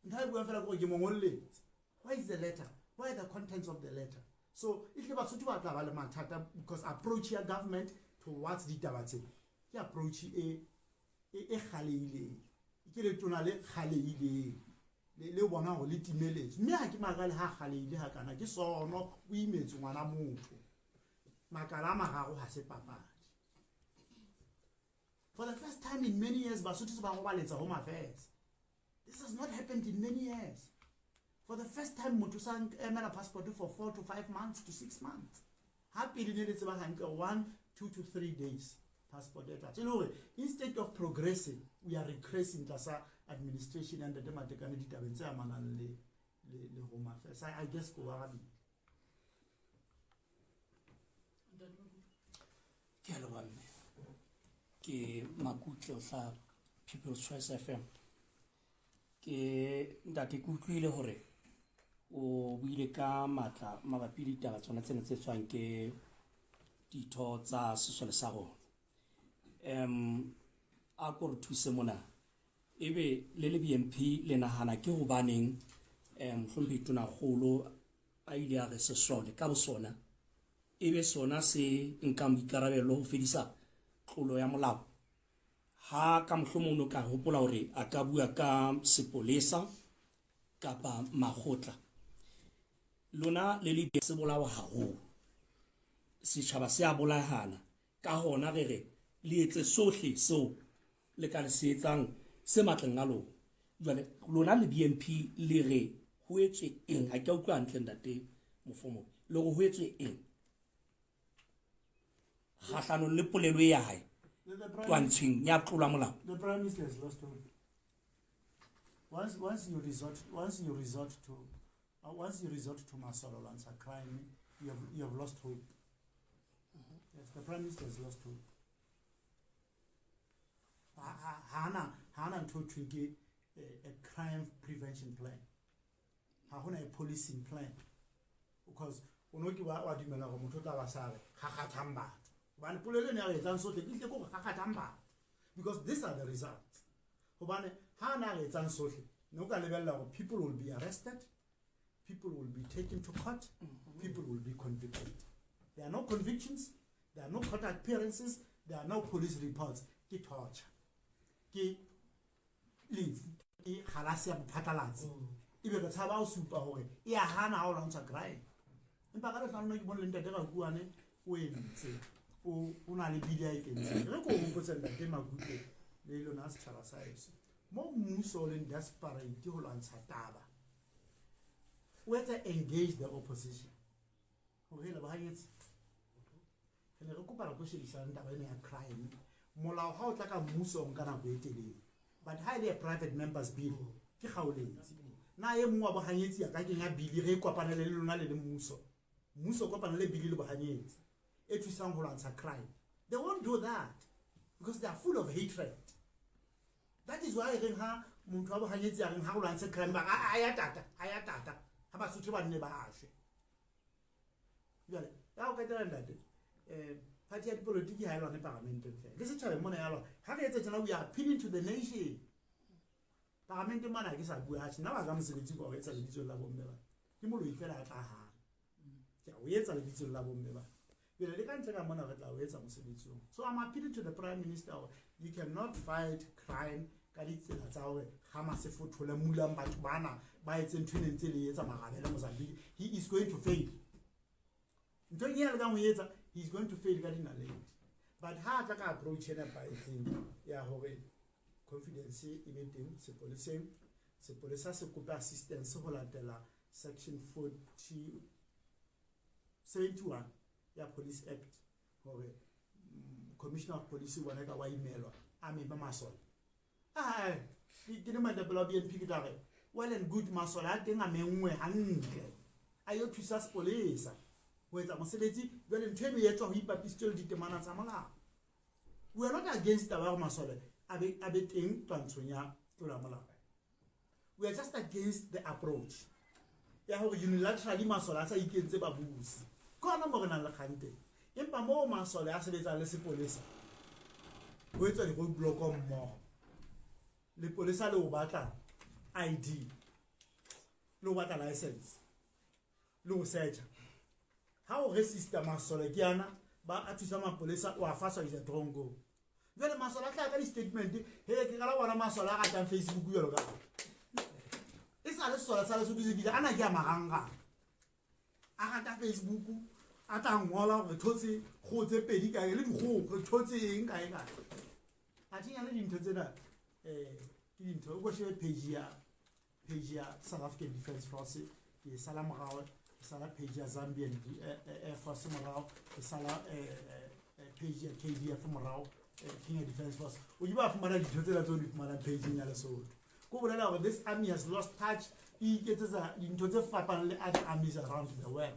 Ntho e buang fela ke gore ke mo ngolletse. Where is the letter? Where are the contents of the letter? So ehlile Basotho ba tla ba le mathata because approach ya government towards ditaba tse ke approach e kgaleileng, ke letona le kgaleileng le bona hore le timeletse. Mme ha ke makale ha kgaleile ha kana ke sono o imetse ngwana motho makala a mararo, ha se papadi. For the first time in many years, Basotho se ba robaletsa Home Affairs. This has not happened in many years. For the first time, motho sa emela passport for 4 to 5 months to 6 months, ha pele ne le tseba hantle 1, 2 to 3 days passport e tla. E le hore instead of progressing, we are regressing tlasa administration ya ntate Matekane ditabeng tse amanang le Home Affairs. I guess ko arabile. Ntate Makutlwe. Ke a leboha mme. Ke Makutle o hlaha People's Choice FM. Ke ntate, ke utlwile hore o buile ka matla mabapi le ditaba tsona tsena tse tswang ke ditho tsa sesole sa rona. A ko re thuse mona, ebe le le BNP le nahana ke hobaneng mohlomphehi tonakgolo a ile a re sesole ka bosona ebe sona se nkang boikarabelo ho fedisa tlolo ya molao, ha ka mohlomong o ka hopola hore a ka bua ka sepolesa kapa makgotla? Lona le le se bolawa haholo, setjhaba se a bolayana, ka hona re re le etse sohle seo le ka le se etsang. Se matleng a lona. Jwale lona le BNP le re ho etswe eng? Ha ke a utlwa hantle ntate Mofomobe. Le re ho etswe eng? Kgahlanong le polelo e ya hae twantshweng ya tlolo ya molao. The Prime Minister has lost hope. Once you resort to masole lwantsha crime, you have lost hope. Yes, the Prime Minister has lost hope. Ha ana ntho thweng ke a crime prevention plan. Ha hona a policing plan. Because o no ke wa dumela hore motho o tla ba sa re kgakgathang batho. Hobane polelo ena ya re etsang sohle ke tle ke hore kgakgathang batho. Because these are the results. Hobane ha na re etsang sohle, ne o ka lebella hore people will be arrested, people will be taken to court, people will be convicted. There are no convictions, there are no court appearances, there are no police reports. Ke torture. Ke lefu, ke kgalase ya bophatlalatsi. Ebe re tshaba ho supa hore e a hana ha o lwantsha crime. Empa ka lehlohonolo ke bone le ntate Rakuane o entse, o na le bili a e kentseng. Re ko hopotse ntate Makutle le lona setjhaba sa heso. Mo mmuso o leng desperate ho lwantsha taba, o etsa engage the opposition. Hore le bahanyetsi. Re ne re kopa re tlo shebisana taba ena ya crime. Molao ha o tla ka mmuso o nka nako e telele. But ha e le a private members bill, ke kgaoletse. Na e mong wa bohanyetsi a ka kenya bili re e kopanele le lona le le mmuso. Mmuso o kopana le bili le bohanyetsi e thusang ho lwantsha crime. They won't do that because they are full of hatred. That is why reng ha motho wa bohanyetsi a reng ha go lwantshe crime ba a ya tata, a ya tata. Ha Basotho ba nne ba shwe. Jwale, ya ho qetela ntate, party ya dipolotiki ha e lwane paramenteng fela. Le setjhabeng mona ya lwana. Ha re etsa tjena, we are appealing to the nation. Paramenteng mona ha ke sa bua, atjhe, nna wa ka mosebetsi ka o etsa lebitsong la bomme ba. Ke moloi fela a tla hana. Ke a o etsa lebitsong la bomme ba. Jwale le ka ntle ka mona re tla o etsa mosebetsi oo. So I'm appealing to the Prime Minister hore you cannot fight crime ka ditsela tsa hore ga masefothole mulang batho bana ba etse ntho e ne ntse le etsa marabele Mozambique. He is going to fail. Ntho e a lekang ho etsa, he is going to fail ka dinaledi. But ha a tla ka approach e nepahetseng ya hore confidence e be teng sepoleseng, sepolesa se kope assistance ho latela section 40 71 ya Police Act hore Commissioner of Police bona ka wa imelwa a mema masole. Ah, ke le moetapele wa BNP ke tla re well and good, masole a teng a menngwe hantle a yo thusa sepolesa ho etsa mosebetsi. Jwale ntho eno e etswa ho ipapisitswe le ditemana tsa molao. We are not against taba ya hore masole a be teng twantshong ya tlolo ya molao. We are just against the approach ya hore unilaterally masole a sa ikentse babusi. Ke hona mo re nang le kgang teng. Empa moo masole a sebetsang le sepolesa ho etswa di-roadblock mmoho, lepolesa le o batla ID, le o batla license, le o searcha. Ha o resista, masole ke ana ba a thusa mapolesa o a faswa isa tronkong. Jwale masole a hlaha ka di-statement. He, ke qala bona masole a ratang Facebook jwalo ka e sa le sesole sa Lesotho se fihla ana ke a marangrang a rata Facebook, a tla ngola hore re thotse kgoho tse pedi kae le dikgoho, re thotse eng kae kae. Athe nyane dintho tsena ke dintho o ko shebe page ya South African Defence Force, ke e sala morao, ke sala page ya Zambian Air Force morao, ke sala page ya KDF morao, Kenya Defence Force. O ke ba fumana dintho tsena tseo di fumanang page ya Lesotho. Ko bolela hore this army has lost touch, e iketsetsa dintho tse fapaneng le other armies around the world.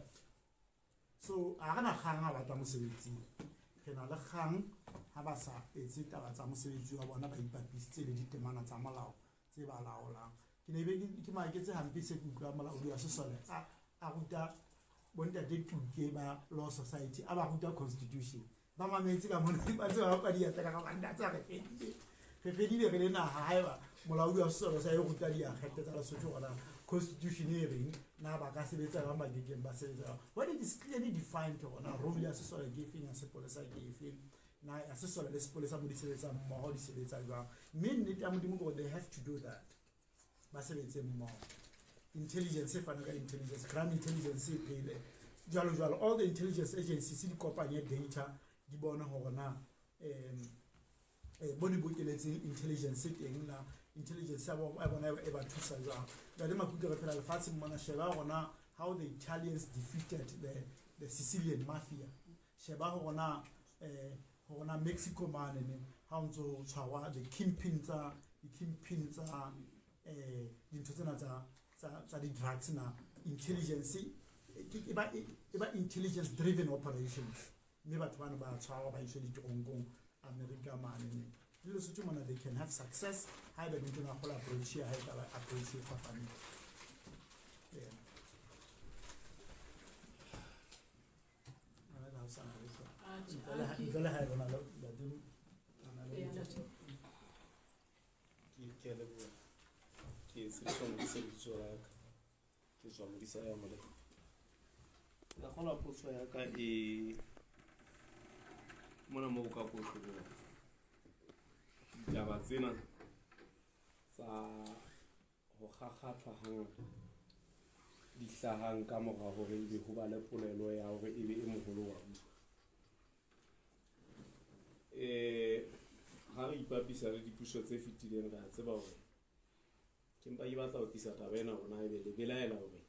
So ha re na kgang ha batla mosebetsing, re na le kgang ha ba sa etse taba tsa mosebetsi wa bona ba ipapisitse le ditemana tsa molao tse ba laolang. Ke ne be ke maketse hampe se ke utlwa molaodi wa sesole a ruta bontate Tuke ba Law Society, a ba ruta constitution, ba mametse ka mona ba tseba ba diatla ka banna tsa re fedile, re fedile re le naha. Haeba molaodi wa sesole sa e ruta diakgete tsa Lesotho gona constitution e reng na ba ka sebetsa jwang, ba kekeng ba sebetsa jwang, what it is clearly defined gona role ya sesole ke efeng, ya sepolesa ke efeng, na ya sesole le sepolesa mo di sebetsang mmoho di sebetsa jwang. Mme nnete ya Modimo ke gore they have to do that, ba sebetse mmoho. Intelligence e fana ka intelligence, crime intelligence e phele jwalo jwalo, all the intelligence agencies di kopanye data, di bone hore na bo di bokeletseng intelligence teng na. Intelligence ya bona e ba thusa jwang. Ntate Makuta, re phela lefatsheng mona, sheba gona how the Italians defeated the Sicilian mafia. Sheba gona gona Mexico mane ne ha o ntso tshwarwa the kingpin tsa di-kingpin tsa dintho tsena tsa di-drugs na intelligence e ba intelligence driven operations, mme batho bano ba tshwarwa, ba iswe diteronkong America mane. Ne le Lesotho mona they can have success ha ebe ntho na gola approach ya hae ka ba approach e fapaneng. Yeah. Nna ha o sa na letho. Atjhe, Ntle le ha e bona le ntate a na le Eya, letho. ntate. Ke a leboha. Ke Tshepiso Modise lebitso la ka. Ke tswa Modisa ya Molemo. Ka kgolwa potso ya ka e mona moo ka kotloloho. Ditaba tsena tsa ho kgakgathwa hangata di hlahang ka mora hore ebe ho ba le polelo ya hore ebe e moholo wa bua. Ha re ipapisa le dipuso tse fetileng, re a tseba hore ke mpa ke batla ho tlisa taba ena hore na ebe le belaela hore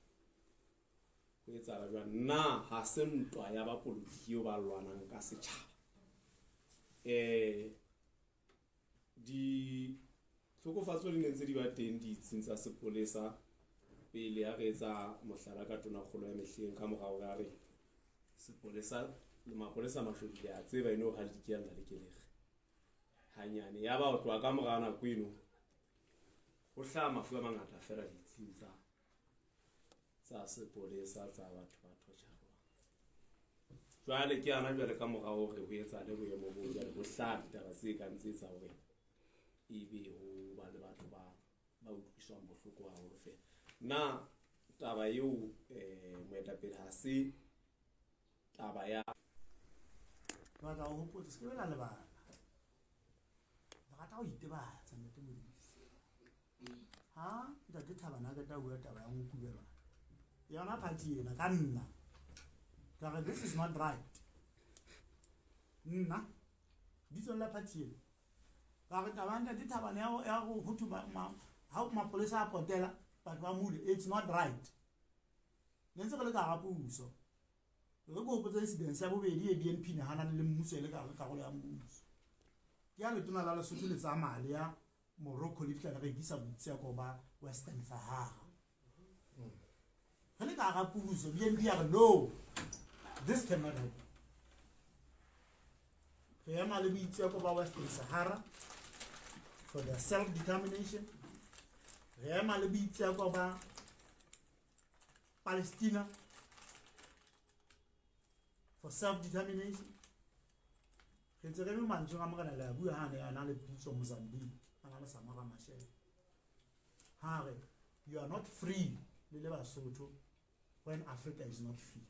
ho etsahala jwang. Na ha se ntwa ya bapolotiki eo ba lwanang ka setjhaba? Ditlhokofatso di ne ntse di ba teng ditsing tsa sepolesa pele. Ha re etsa mohlala ka tonakgolo ya mehleng, ka mora hore a re sepolesa le mapolesa mashodu, le a tseba eno ha le dikella le kelege hanyane, ya ba ho tloha ka mora nako eno ho hlaha mafu a mangata fela ditsing tsa sepolesa tsa batho ba torture-wang. Jwale ke ana jwale ka mora hore ho etsahale boemo boo, jwale ho hlaha ditaba tse kang tse tsa hore ebe ho ba le batho ba utlwiswang bohloko haholo fela. Na taba eo, moetapele, ha se taba ya Ke batla ho hopotsa, se ke be la lebala. Le rata ho itebatsa, ntate Modise. Ha ntate Thabane a qeta ho bua taba ya nkubelwa, yona party ena ka nna ka re this is not right. Nna bitsong la party ena ka re taba ya ntate Thabane ya ho thwe ha mapolesa a potela batho ba mule, it's not right. Ne ntse re le ka hara puso, re ko hopotsa incidence ya bobedi e BNP ne hanane le mmuso e le karolo ya mmuso, ke ya letona la Lesotho le tsamaya le ya Morocco, le fihla le rekisa boitseko ba Western Sahara. Re le ka hara puso, BNP ya re no, this cannot happen. Re ema le boitseko ba Western Sahara for their self determination, re ema le boitseko ba Palestina for self determination. Re ntse re le mantsweng a Morena le a bua ha ne a na le pitso Mozambique, a na le Samora Machel, ha re you are not free le le Basotho when Africa is not free.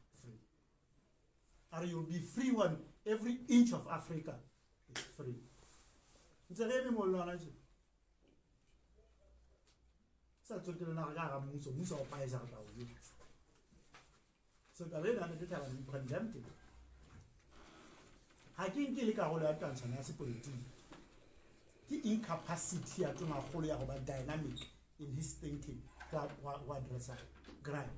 Are you'll be free when every inch of Africa is free. Ntse re eme mo le lona tje sa tsotelle na re ka hara mmuso, mmuso wa o paesa, re tla o etsa. So taba ena ne ke taba we condemned it. Ha ke nke le karolo ya twantshano ya sepolotiki, ke incapacity ya tonakgolo ya ho ba dynamic in his thinking ho addressa crime.